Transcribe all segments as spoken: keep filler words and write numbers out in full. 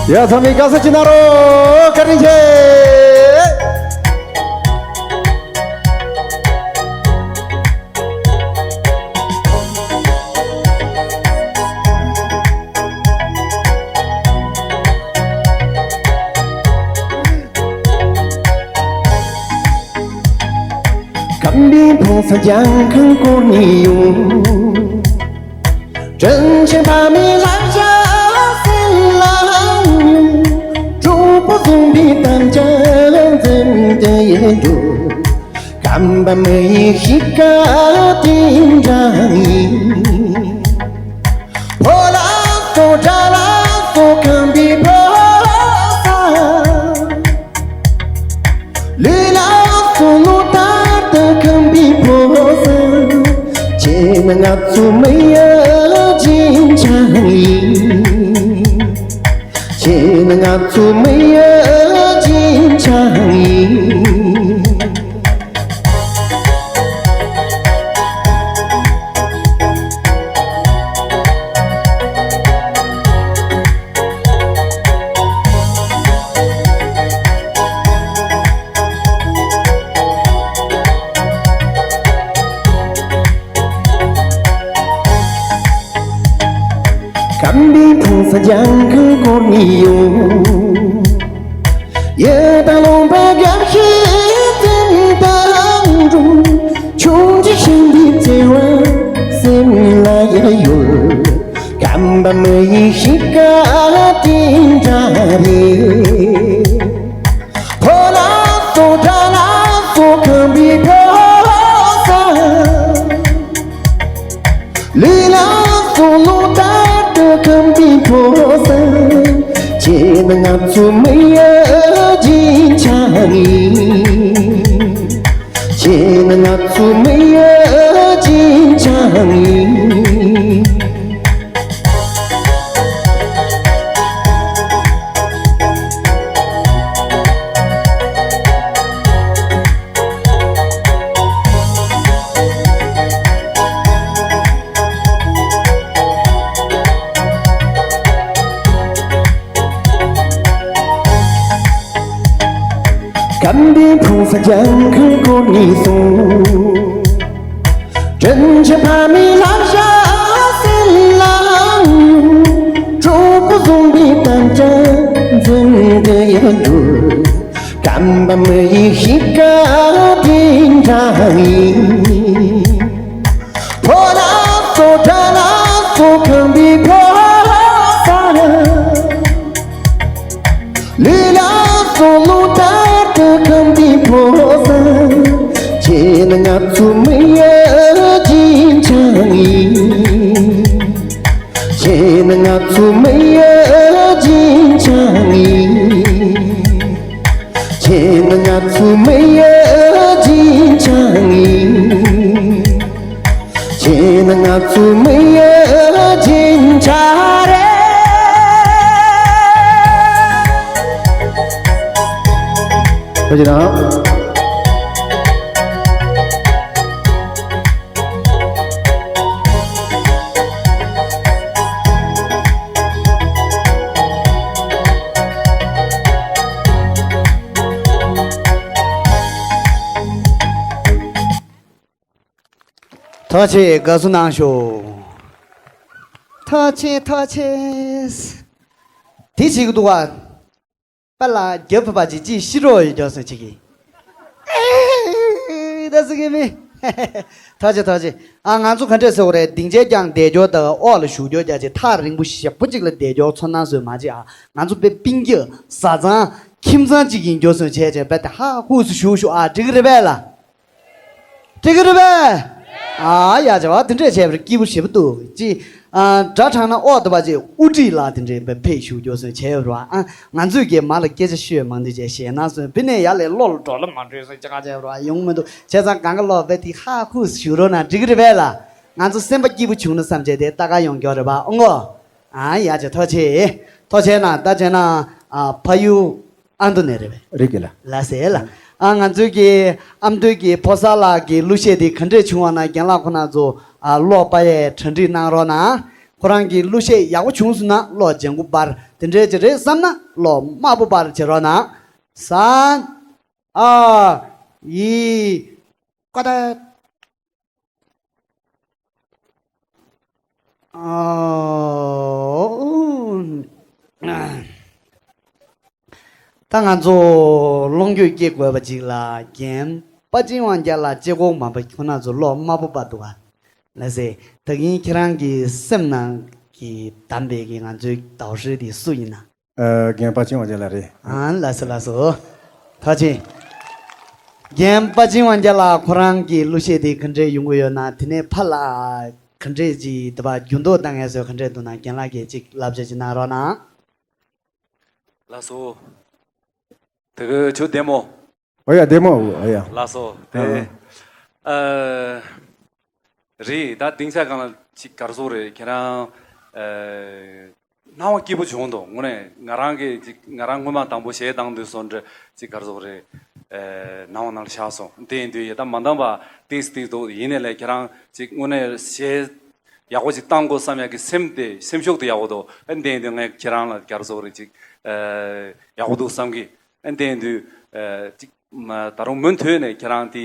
ཡ་ཚང་མས་དགའ་བསུ་ཅིག་གནང་རོགས། བཀའ་དྲིན་ཆེ། ཁམས་པའི་ཕུན་སུམ་ལྗང་ཁང་བསྐོར་ནས་ཡོང་། དྲིན་ཆེན་ཕ་མའི་བསླབ་བྱ་སེམས་ལ་ཡོང་། གྲོགས་པོ་བཟང་པོའི་དམ་བཅའ་འཛིན་དུ་ཡིན་འགྲོ། ཁམས་པ་མི་ཡི་གཤིས་ཀ་དེ་འདྲ་ཡིན། ཕོ་ལ་སོགས་དགྲ་ལ་སོགས་ཁམས་པའི་ཕོ་གསར། ལུས་ལ་སོགས་ལོ་ལྟར་དུ་ཁམས་པའི་ཕོ་གསར། ཁྱེད་ནི་ང་ཚོ་མི་ཡི་རྒྱན་ཆ་ཡིན། ཁྱེད་ནི་ང་ཚོ་མི་ཡི་རྒྱན་ཆ་ཡིན། ཁམས་པའི་ཕུན་སུམ་ལྗང་ཁང་བསྐོར་ནས་ཡོང་། ཡི་དྭགས་ལུང་པ་དགའ་བཞིན་འཛིན་དང་འགྲོ། ཆུང་ཆུང་ཤིང་འདི་བརྩེ་བ་སེམས་ལ་ཡལ་ཡོད། ཁམས་པ་མི་ཡི་གཤིས་ཀ་དེ་འདྲ་རེད། ཕོ་ལ་སོགས་དགྲ་ལ་སོགས་ཁམས་པའི་ཕོ་གསར། ལུས་ལ་སོགས་ལོ་ལྟར་དུ་ཁམས་པའི་ཕོ་གསར། ཁྱེད་ནི་ང་ཚོ་མི་ཡི་རྒྱན་ཆ་ཡིན། ཁྱེད་ནི་ང་ཚོ་མི་ཡི་རྒྱན་ཆ་ཡིན། ཁམས་པའི་ཕུན་སུམ་ལྗང་ཁང་བསྐོར་ནས་སོང་། དྲིན་ཆེན་ཕ་མའི་བསླབ་བྱ་སེམས་ལ་ཡོང་། གྲོགས་པོ་བཟང་པོའི་དམ་བཅའ་འཛིན་དུ་ཡིན་འགྲོ། ཁམས་པ་མི་ཡི་གཤིས་ཀ་དེ་འདྲ་ཡིན། ཕོ་ལ་སོགས་དགྲ་ལ་སོགས་ཁམས་པའི་ཕོ་གསར། ལུས་ལ་སོགས་ལོ་ལྟར་དུ་ཁམས་པའི་ཕོ་གསར། ཁྱེད་ནི་ང་ཚོ་མི་ཡི་རྒྱན་ཆ་ཡིན། ཁྱེད་ནི་ང་ཚོ་མི་ཡི་རྒྱན་ཆ་ཡིན། ཁྱེད་ནི་ང་ཚོ་མི་ཡི་རྒྱན་ཆ་ཡིན། ཁྱེད་ནི་ང་ཚོ་མི་ཡི་རྒྱན་ཆ་རེད། ཐུགས་རྗེ་གནང་། ཐུགས་རྗེ་ཆེ། དགའ་བསུ་གནང་ཤོག་ཐུགས་རྗེ་ཆེ། ཐུགས་རྗེ་ཆེ། དེ་བྱེད་ཀྱི་འདུག་ག་པ་ལགས་རྒྱབ་ཕུད་པ་ཅིག་ཅིག་ཤི་རོགས་ཡོད་རྒྱུ་སོང་ཅིག་གིས། ཨེ་ད་སི་གི་མི། ཐུགས་རྗེ་ཆེ། ཐུགས་རྗེ་ཆེ། ཨ་ང་ཚོ་ག་འདྲས་ཟེར་བ་རེད། སྡིངས་ཆའི་རྒྱང་བསྡད་རྒྱུ་དང་འོག་ལ་བཞུགས་རྒྱུ་རྒྱ་ཆེ་ཐག་རིང་པོ་ཞེ་པོ་ཅིག་ལ་བསྡད་རྒྱུ་ཚོར་སྣང་བཟོས་མ་བྱེད་ཨ། ང་ཚོ་དཔེ་སྤུན་ཀྱག་བཟའ་ཚང་ཁྱིམ་ཚང་ཅིག་ཡིན་རྒྱུ་སོང་བྱས་བྱས་དཔེ་དེ་ཧ་ཧུ་སུ་ཞུ་ཞུ་ཨ། འགྲིག་གི་རེད་པས་ལ། འགྲིག་གི་རེད་པས། ཨ་ཡ་བྱ་བ་དེ་འདྲས་བྱས་པར་སྐྱིད་པོ་ཞེ་པོ་འདུག་ཅི། ཨ་སྒྲ་དྲག་ན་ཨོ་ཏོ་བ་ཅི་དབུ་ཁྲིད་ལགས་དེ་འདྲས་དཔེ་ཕེབས་བཞུགས་རྒྱུ་སོང་བྱས་པ་རེད་བ། ཨ་ང་ཚོས་ཀྱི་མ་ལ་སྐད་ཆ་ཤོད་མང་དུ་བྱས་ཞེད་སྣང་སོང་བི་ནས་ཡ་ལས་བློ་ལ་འགྲོ་ལ་མ་འགྲོས་སོང་ཅི་ག་བྱས་པ་རེད་བ། ཡོང་མི་འདུག་བྱས་ཙང་གང་ག་ལོག་དཔེ་དེ་ཧ་ཧུ་ཞུ་རོགས་གནང་། འགྲིག་གི་རེད་པས་ལ། ང་ཚོ་སེམས་པ་སྐྱིད་པོ་བྱུང་ན་བསམ་བྱས་དེ་ལྟ་ག་ཡོང་རྒྱུ་རེད་བ། ཨོ་ངོ་། ཨ་ཡ་ཅེ་ཐོ་ཆེ། ཐོ་ཆེ་ན་ད་ཆེ་ན་ཨ་ཕ་ཡུལ་ཨ་མདོ་ནས་རེད་པས། རེད་གི་ལ། ལ་སེ་ལ། ཨ་ང་ཚོའི་གི་ཨ་མདོའི་གི་ཕོ་གསར་ལགས་ཀྱི་གླུ་གཞས་དེ་ག་འདྲས་བྱུང་བ་ན་རྒན་ལགས་ཁོ་ན་ཚོ་ཨ་ཀློག་པ་ཡས་གྲ་སྒྲིག་གནང་རོགས་གནང་། ཁོ་རང་གི་གླུ་གཞས་ཡག་པོ་བྱུང་སོང་ན་གློག་ལྗང་གུ་འབར། དེ་འདྲའི་ཅིག་རེད་བསམ་ན་གློག་དམར་པོ་འབར་བྱེད་རོགས་གནང་། ས། ཨ། ཡི། ཀ་ད། ཨོ། ད་ང་ཚོ་གློག་འགྱུ་སྐྱེ་དགོས་པ་ཅིག་ལ་རྒན་པ་ཅིན་དབང་རྒྱལ་ལགས་གཅིག་པོ་མ་པ་ཁོ་ན་ཚོ་གློག་དམར་པོ་པ་འདུག་ག་ལགས་སེ། ད་གིན་ཁྱེད་རང་གི་སེམས་ནང་གི་བདམས་པའི་གི་ང་ཚོའི་ཟླ་བ་ཧྲི་དེ་སུ་ཡིན་ན། ཨ། རྒན་པ་ཅིན་དབང་རྒྱལ་ལགས་རེད། ཨ། ལགས་སོ་ལགས་སོ། ཐུགས་རྗེ་ཆེ། རྒན་པ་ཅིན་དབང་རྒྱལ་ལགས་ཁོ་རང་གི་གླུ་གཞས་དེ་ག་འདྲས་ཡོང་གི་ཡོད་ན། དེ་ནས་ཕར་ལ་ག་འདྲས་ཅིག་དེ་པ་འགྱུར་ལྡོག་བཏང་ངེས་སོ་ག་འདྲས་འདུག་ན་རྒན་ལགས་ཀྱིས་ཅིག་བསླབ་བྱ་ཅིག་གནང་རོགས་གནང་། ལགས་སོ། དེ་གི་ཆུ་བདེ་མོ། ཨོ་ཡ་བདེ་མོ། ཨོ་ཡ། ལགས་སོ། དེ། ཨ། ཨ། རེད། ད་སྡིངས་ཆ་སྒང་ལ་ཅིག་ག་རེ་ཟེར་དགོས་རེད། ཁྱེད་རང་། ཨ། སྣང་བ་སྐྱིད་པོ་བྱུང་འདུག་དངོས་གནས་ང་རང་གིས་ཅིག་ང་རང་སྔོན་མ་དང་པོ་གཞས་བཏང་དུས་སོ་འདྲ་ཅིག་ག་རེ་ཟེར་དགོས་རེད། ཨ། སྣང་བ་ནང་ལ་ཤར་སོང་། དེ་ཡིན་དུས་ཡ་ད་མ་འདང་བ་ཏིས་ཏིས་འདུག་ཡིན་ནའི་ལས་ཁྱེད་རང་ཅིག་དངོས་གནས་གཞས་ཡག་པོ་ཅིག་བཏང་དགོས་བསམ་ཡག་གི་སེམས་དེ་སེམས་ཤུགས་དེ་ཡག་པོ་འདུག་ཨ། དེ་ཡིན་དུས་ངས་ཁྱེད་རང་ལ་ག་རེ་ཟེར་དགོས་རེད། ཅིག་ཨ། ཡག་པོ་འདུག་བསམ་གི་ཨ། དེ་ཡིན་དུས། ཨ། ཅིག་མ་ད་རུང་མུ་མཐུད་ནས་ཁྱེད་རང་དེ་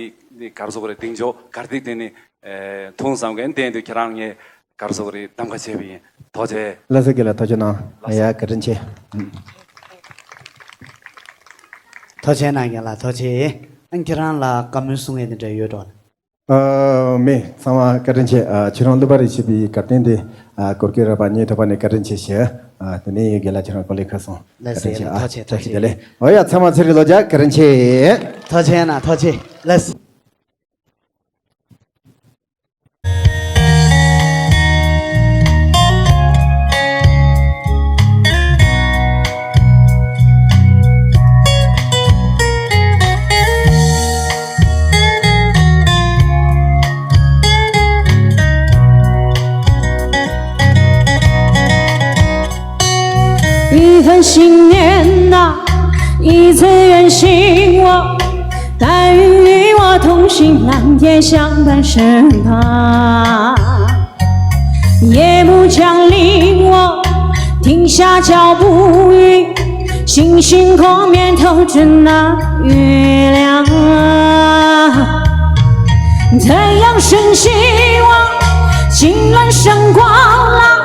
ག་རེ་ཟེར་དགོས་རེད། གདེང་འཇོག་གར་སྟེགས་དེ་ནི། ཨ། ཐུང་བསམ་གི་ཨ། དེ་ཡིན་དུས་ཁྱེད་རང་ངས་ག་རེ་ཟེར་དགོས་རེད། གདམ་ཁ་བྱས་པ་ཡིན། ཐུགས་རྗེ་ཆེ། ལགས་སོ། རྒན་ལགས་ཐུགས་རྗེ་གནང་། ལགས་སོ། ཡ་བཀའ་དྲིན་ཆེ། ཐུགས་རྗེ་གནང་རྒན་ལགས། ཐུགས་རྗེ་ཆེ། ཨ། ཁྱེད་རང་ལ་བཀའ་མོལ་གསུང་ཡས་དེ་འདྲ་ཡོད་འགྲོ། ཨ། མེད། ཚང་མ་བཀའ་དྲིན་ཆེ། ཨ། ཁྱེད་རང་གླུ་པ་རེ་བྱེད་པའི་བཀའ་དྲིན་དེ། ཨ། གོ་སྐབས་རག་པ་སྙིང་ཐག་པ་ནས་བཀའ་དྲིན་ཆེ་ཞུ། ཨ། དེ་ནས་རྒན་ལགས་ཁྱེད་རང་སྐུ་ལས་ཁག་སོང་། ལགས་སེ། བཀའ་དྲིན་ཆེ། ཨ། ཐུགས་རྗེ་ཆེ། ཐུགས་རྗེ་ཆེ། བདེ་ལེགས། ཨོ་ཡ། ཚང་མ་ཚེ་རིང་ལོ་བརྒྱ། བཀའ་དྲིན་ཆེ། ཐུགས་རྗེ་གནང་། ཐུགས་རྗེ་ཆེ། ལགས་སེ།一份信念啊，一次远行，我，白云与我同行，蓝天相伴身旁。夜幕降临，我停下脚步，与星星共眠，偷着那月亮。太阳升起，我竟然闪光了。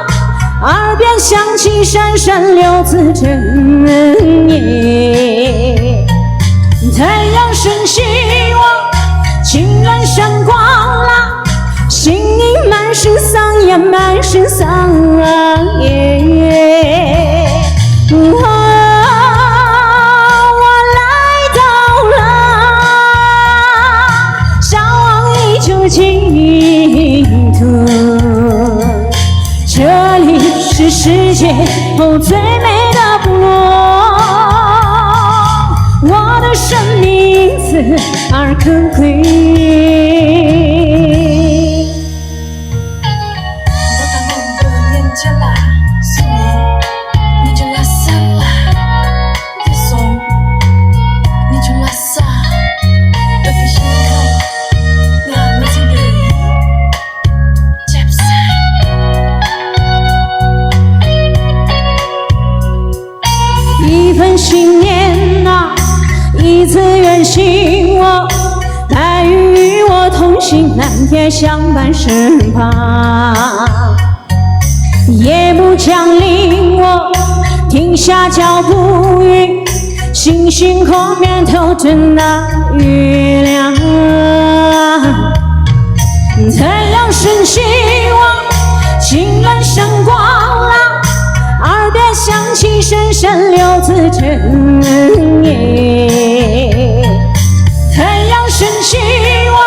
耳边响起闪闪六字真言。太阳升起，我竟然闪光了，心已满是桑叶，满是桑叶。哦，我来到了向往已久净土。 这里是世界，哦，最美的部落。我的生命自而可贵。一份信念啊，一次远行，我，白云与我同行，蓝天相伴身旁。 夜幕降临，我停下脚步，与星星共眠，偷着那月亮。太阳升起，我竟然闪光了，耳边响起声声六字真言。太阳升起，我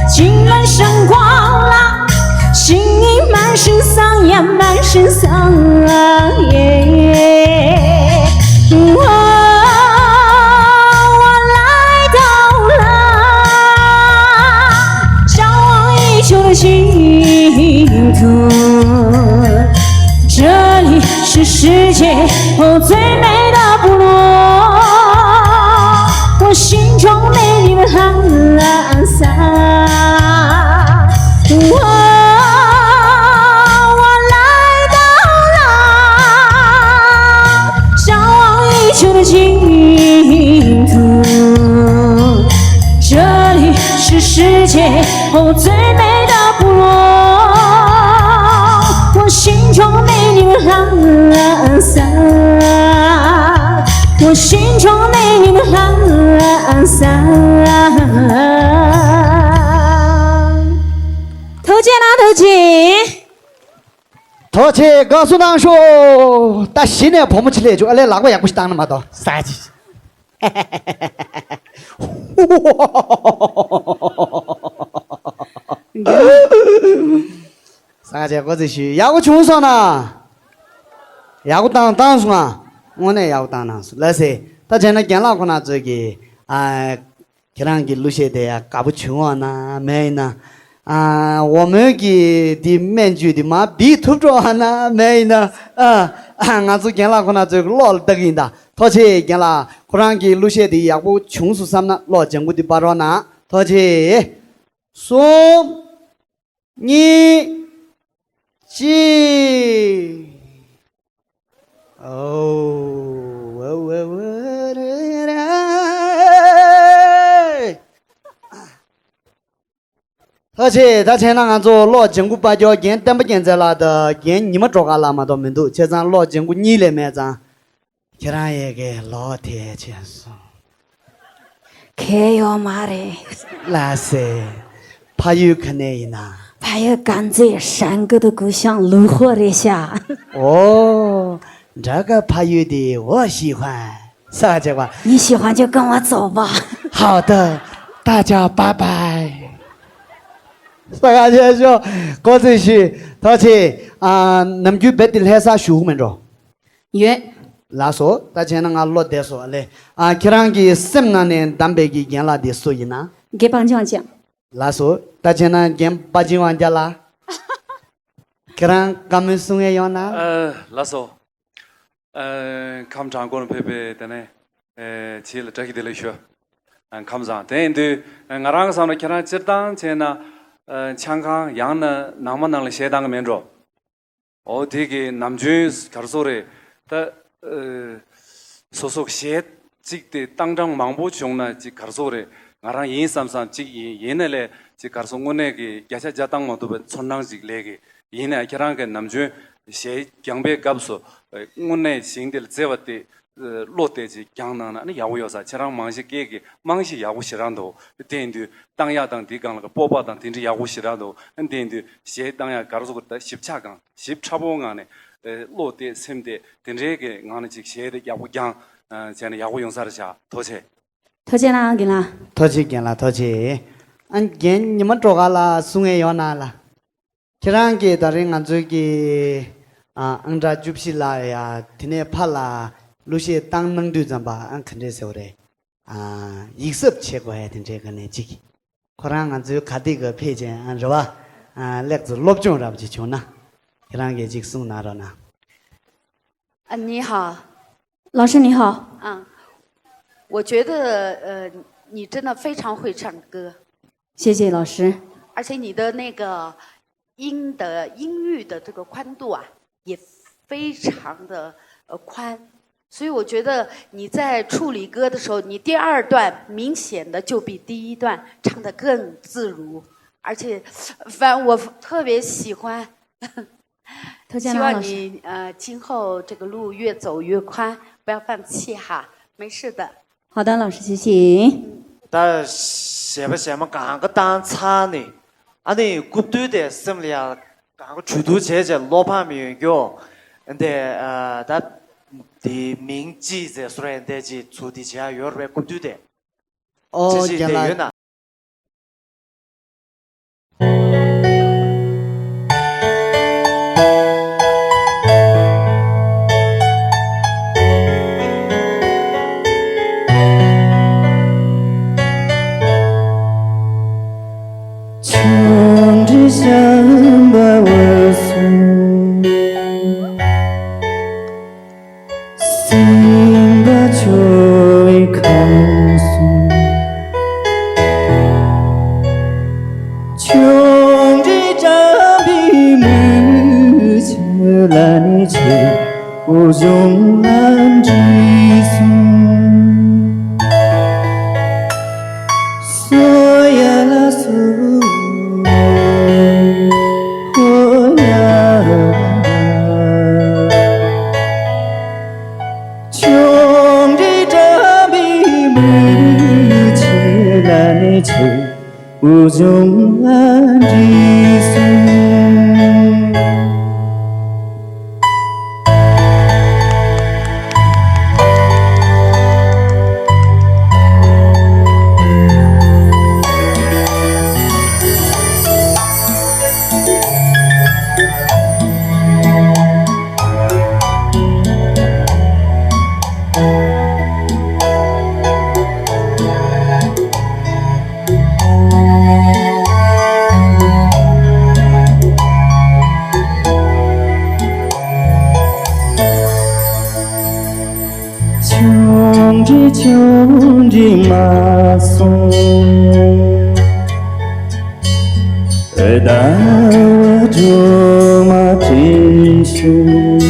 竟然闪光了。 心已满是桑叶，满是桑叶。哦，我来到了向往已久的净土，这里是世界，哦，最美的部落。我心中美丽的哈拉 萨。哦，我来我最美的部落，我心中美丽的拉萨，我心中美丽的拉萨。 ཐུགས་རྗེ་གནང་། ཐུགས་རྗེ། ཐུགས་རྗེ་དགའ་བསུ་གནང་ཤོག་ད་གཞི་ནས་བུ་མོ་ཆེ་ལས་བྱུང་། ཨ་ལས། ལག་པ་ཡག་པོ་ཞིག་བཏང་ན་མ་གཏོགས། ས་ཅི། ས་ཅི་གོ་ཚེ་ཞུ། ཡག་པོ་བྱུང་སོང་ན། ཡག་པོ་བཏང་བཏང་སོང་ང་། དངོས་གནས་ཡག་པོ་བཏང་གནང་སོང་། ལགས་སེ། ད་བྱས་ན་རྒན་ལགས་ཁོ་ན་ཚོས་ཀྱི། ཨ། ཁྱེད་རང་གི་གླུ་གཞས་དེ་ཡང་དགའ་པོ་བྱུང་བ་ན་མེད་ཡིན་ན། ཨ། འོ་མོའི་གི་འདི་སྨན་བཅོས་འདི་མར་འབིགས་ཐུབ་འགྲོ་བ་ན་མེད་ཡིན་ན། ཨ། ང་ཚོ་རྒན་ལགས་ཁོ་ན་ཚོའི་གློག་ལ་བལྟ་གི་ཡིན་ད། ཐུགས་རྗེ་ཆེ་རྒན་ལགས། ཁོ་རང་གི་གླུ་གཞས་འདི་ཡག་པོ་བྱུང་སོང་བསམ་ན་གློག་ལྗང་གུ་འདི་སྤར་རོགས་གནང་། ཐུགས་རྗེ་ཆེ། གསུམ། གཉིས། གཅིག། ཨོ། ཝ་ཝ་ཝ་ར་ར། ཐུགས་རྗེ་ཆེ། ད་བྱས་ན་ང་ཚོ་གློག་ལྗང་གུ་སྤར་རྒྱུ་རྒན་བསྟན་པ་རྒྱལ་མཚན་ལགས་དང་རྒན་ཉི་མ་སྒྲོལ་དཀར་ལགས་མ་གཏོགས་མི་འདུག་བྱས་ཙང་གློག་ལྗང་གུ་གཉིས་ལས་མེད་ཙང་། ཁྱེད་རང་ཡས་ཀྱི་ལོ་དེ་ཕྱིན་སོང་། གལ་ཡོད་མ་རེད། ལགས་སེ། ཕ་ཡུལ་ག་ནས་ཡིན་ན། 白云甘肃山沟的故乡泸湖 རེད་ཤག་ཨོ། 这个 ཕ་ཡུལ་的我喜欢。 ས་ག་ཅེས་པ། 你喜欢就跟我走吧。 好的，大家拜拜。 ས་ག་ཅེས་ཤོ། གོ་ཚེ་ཞུ། ཐུགས་རྗེ་ཆེ། ཨ། ནམ་རྒྱུན་རྦད་དེ་ལྷ་ས་བཞུགས་མེད་འགྲོ། ཡོད། ལགས་སོ། ད་བྱས་ན་ང་བློ་བདེ་སོང་ཨ་ལེ། ཨ། ཁྱེད་རང་གི་སེམས་ནང་ནས་འདམ་པའི་གི་རྒན་ལགས་དེ་སུ་ཡིན་ན། 给棒棒讲。 ལགས་སོ། ད་བྱས་ན་རྒན་པ་ཅིན་ཝང་རྒྱ་ལགས། ཁྱེད་རང་བཀའ་མོལ་གསུང་ཡས་ཡོད་ན། ཨ། ལགས་སོ། ཨ། ཁམས་བྲག་འགོར་ཕེབས་པའི་དེ་ནས། ཨ། ཁྱེད་ལ་བཀྲ་ཤིས་བདེ་ལེགས་ཞུ། ཨ། ཁམས་བཟང་། དེ་ཡིན་དུས་ང་རང་བསམ་ན་ཁྱེད་རང་སྤྱིར་བཏང་བྱས་ན། ཨ། ཆང་ཁང་ཡང་ན་ནང་མ་ནང་ལ་གཞས་བཏང་གི་མེད་འགྲོ། འོ་དེ་གི་ནམ་རྒྱུན་ག་རེ་ཟེར་རེད། ད། ཨ། སོ་སོ་གཞས་གཅིག་དེ་བཏང་གྲངས་མང་པོ་བྱུང་ན་ཅིག་ག་རེ་ཟེར་རེད། ང་རང་ཡིན་བསམ་བསམ་གཅིག་ཡིན། ཡིན་ནའི་ལས་ཅིག་ག་རེ་ཟེར། དངོས་གནས་ཀྱི་བརྒྱ་ཆ་བརྒྱ་བཏང་མ་ཐུབ་པའི་ཚོར་སྣང་ཅིག་སླེབས་ཀྱི། ཡིན་ནའི་ཁྱེད་རང་གི་ནམ་རྒྱུན་གཞས་རྐྱང་པའི་སྐབས་སུ། ཨ། དངོས་གནས་ཞིང་དེ་ལ་བརྩེ་བ་དེ། ཨ། བློ་གཏད་ཅིག་བསྐྱངས་གནང་ན་ནི་ཡག་པོ་ཡོད་ས། ཁྱེད་རང་མང་གཞི་སྐད་ཀྱི་རྨང་གཞི་ཡག་པོ་ཞེ་དྲག་འདུག་དེ་ཡིན་དུས་བཏང་ཡག་དང་དེའི་སྒང་ལ་སྤོབས་པ་དང་དེ་འདྲ་ཡག་པོ་ཞེ་དྲག་འདུག་དེ་ཡིན་དུས་གཞས་བཏང་ཡག་ག་རེ་ཟེར་དགོས་རེད། ད་ཞིབ་ཆ་གང་། ཞིབ་ཕྲ་པོའི་ངང་ནས། ཨ། བློ་གཏད་སེམས་གཏད་དེ་འདྲའི་གི་ངང་ནས་ཅིག་གཞས་དེ་ཡག་པོ་བསྐྱངས། ཨ། བྱས་ན་ཡག་པོ་ཡོང་ས་རེད་ཤག་ཐུགས་རྗེ་ཆེ། ཐུགས་རྗེ་གནང་རྒན་ལགས། ཐུགས་རྗེ་ཆེ་རྒན་ལགས། ཐུགས་རྗེ་ཆེ། ཨ། རྒན་ཉི་མ་སྒྲོལ་དཀར་ལགས་གསུང་ཡས་ཡོད་ན་ལགས། ཁྱེད་རང་གིས་ད་རིང་ང་ཚོའི་གི། ཨ། ཨང་གྲངས་བཅུ་བཞི་ལ་ཡ་དེ་ནས་ཕར་ལ་གླུ་གཞས་བཏང་གནང་དུས་ཙམ་པ། ཨ། ག་འདྲས་ཟེར་བ་རེད། ཨ། ཡིད་གཟབ་བྱེད་དགོས་ཡ་དེ་འདྲའི་སྒང་ནས་ཅིག་ཁོ་རང་ང་ཚོའི་ག་དེ་ག་ཕེབས་བྱས། ཨ། རེད་བ། ཨ། ལེགས་སོ། སློབ་སྦྱོང་རབ་ཅིག་བྱུང་ན། ཁྱེད་རང་གིས་ཅིག་གསུང་གནང་རོགས་གནང་། 啊，你好。 老师你好。 啊，我觉得，呃，你真的非常会唱歌。 谢谢老师。 而且你的那个音的音域的这个宽度啊，也非常的，呃，宽。所以我觉得你在处理歌的时候，你第二段明显的就比第一段唱得更自如，而且，反正我特别喜欢。 希望你，呃，今后这个路越走越宽，不要放弃哈，没事的。 好的，老师，谢谢。 ད་གཞས་པ་གཞས་མ་གང་ག་བཏང་ཚར་ནས། ཨ་ནི་རྐུབ་སྟོད་དེ་སེམས་ལ་ཡ་གང་ག་གྲོས་བསྡུར་བྱས་བྱས་བློ་ཕམ་ཡོད་རྒྱུ། འདི། ཨ། ད་དེའི་མིང་ཅི་ཟེར་སོ་རེད། འདི་ཅི་ཚུར་འདི་བྱས་ཡོད་རེད་པས། རྐུབ་སྟོད་དེ། ཨོ། ཅི་ཅི་རྒན་དེ་ལགས། ཡོད་ན། འདྲིས་སོང་། ཆུང་འདྲིས་ཆུང་འདྲིས་མ་སོང་། ཟླ་བ་སྒྲོལ་མ་བྲིས་ཤིང་།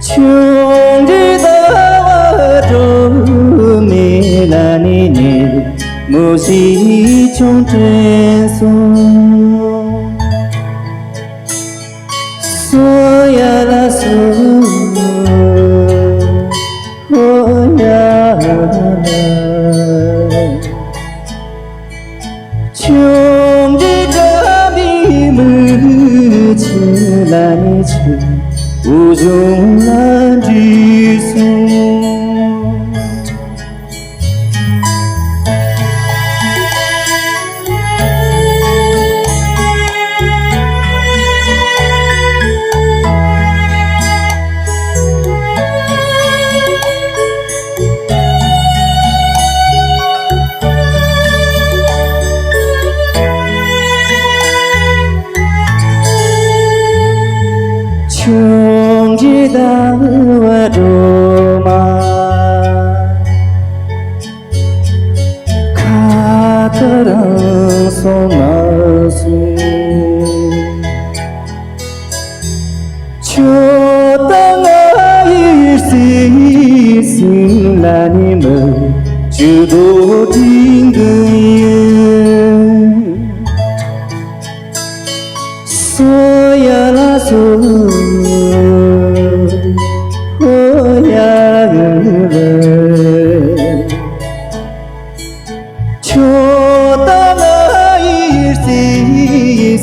ཆུང་འདྲིས་ཟླ་བ་སྒྲོལ་མའི་ལ་ནི་ནི་མུ་ཟི་ཆུང་དྲན་སོང་། སོ་ཡ་ལ་སོ། ཨོ་ཡ་ལ། ཆུང་འདྲིས་འགྲམ་པའི་མུ་ཆུ་ལ་ནི་ཆུ། འུ་ཟུང་ལ་འདྲིས་སོང་། ཆུང་འདྲིས་ཟླ་བ་སྒྲོལ་མ། ཁ་ཏ་རང་སོང་མ་སོང་། ཁྱོད་དང་ང་ཡི་སྲིད་སྲིད་ལ་ནི་མི་བཅུ་དོ་དྲིན་གི་ཡིན། སོ་ཡ་ལ་སོ། ཧོ་ཡ་ཡ་ལ། ཁྱོད་དང་ང་ཡི་སྲིད་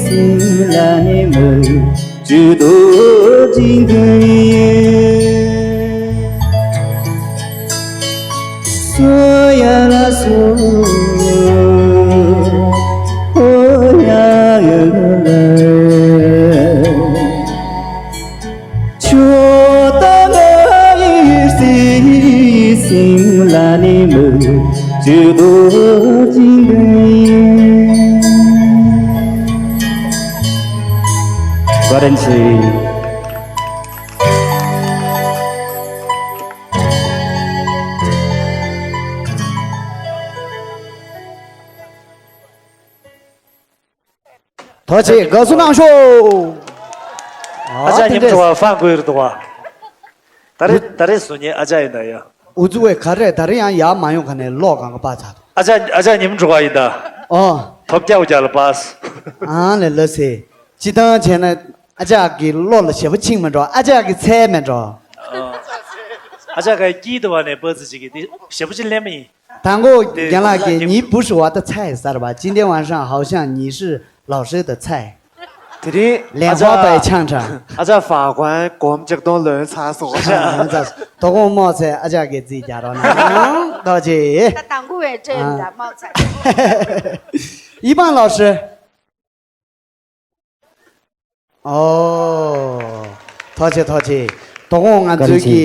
སྲིད་ལ་ནི་མི་བཅུ་དོ་དྲིན་གི་ཡིན། སོ་ཡ་ལ་སོ། ཧོ་ཡ་ཡ་ལ། ཁྱོད་དང་ང་ཡི་སྲིད་སྲིད་ལ་ནི་མི་བཅུ་དོ་དྲིན་གི་ཡིན། བཀའ་དྲིན་ཆེ། ཐུགས་རྗེ་ཆེ། དགའ་བསུ་གནང་ཤོག་ཨ་ཅག་ཉིན་གྲོ་བ་ཧྥང་གོ་ཡིར་འདུག་བ། ད་རེས་ད་རེས་སུ་ཉིན་ཨ་ཅག་ཡིན་ད་ཡ། འུ་ཚོ་བས་ག་རེ་ད་རེས་ཡང་ཡར་མ་ཡོང་ག་ནས་ལོག་གང་ག་པ་ཚ། ཨ་ཅག་ཨ་ཅག་ཉིན་གྲོ་བ་ཡིན་ད། ཨོ། ཐོབ་རྒྱག་རྒྱག་ལ་པས། ཨང་ལས་ལོས་སེ། སྤྱི་བཏང་བྱས་ན་ཨ་ཅག་གི་བློ་ལ་ཞེ་པོ་ཕྱིན་མི་འགྲོ། ཨ་ཅག་གི་ཚད་མི་འགྲོ། ཨ་ཅག་གི་དཀྱིལ་དུ་བ་ནས་པ་ཙི་ཅིག་གིས་འདི་ཞེ་པོ་ཅིག་ལེན་མི་ཡིན། 当我原来给你不是我的菜是吧？今天晚上好像你是老师的菜。དེ་རིང་ཨ་ཅག་ཨ་ཅག་ཧྥ་ཀོན་གོམ་ཅག་སྟོང་ལོན་ཚར་སོང་། དོ་དགོང་མོ་ཚེ་ཨ་ཅག་གི་རྩིས་རྒྱག་རོགས་གནང་། ཐུགས་རྗེ་ཆེ། ད་དང་པོ་བས་སྤྲད་ཡོད་ད་མོ་ཚེ། ཡི་པང་ལོ་ཧྲི། ཨོ། ཐུགས་རྗེ་ཆེ་ཐུགས་རྗེ་ཆེ། དོ་དགོང་ང་ཚོའི་གི་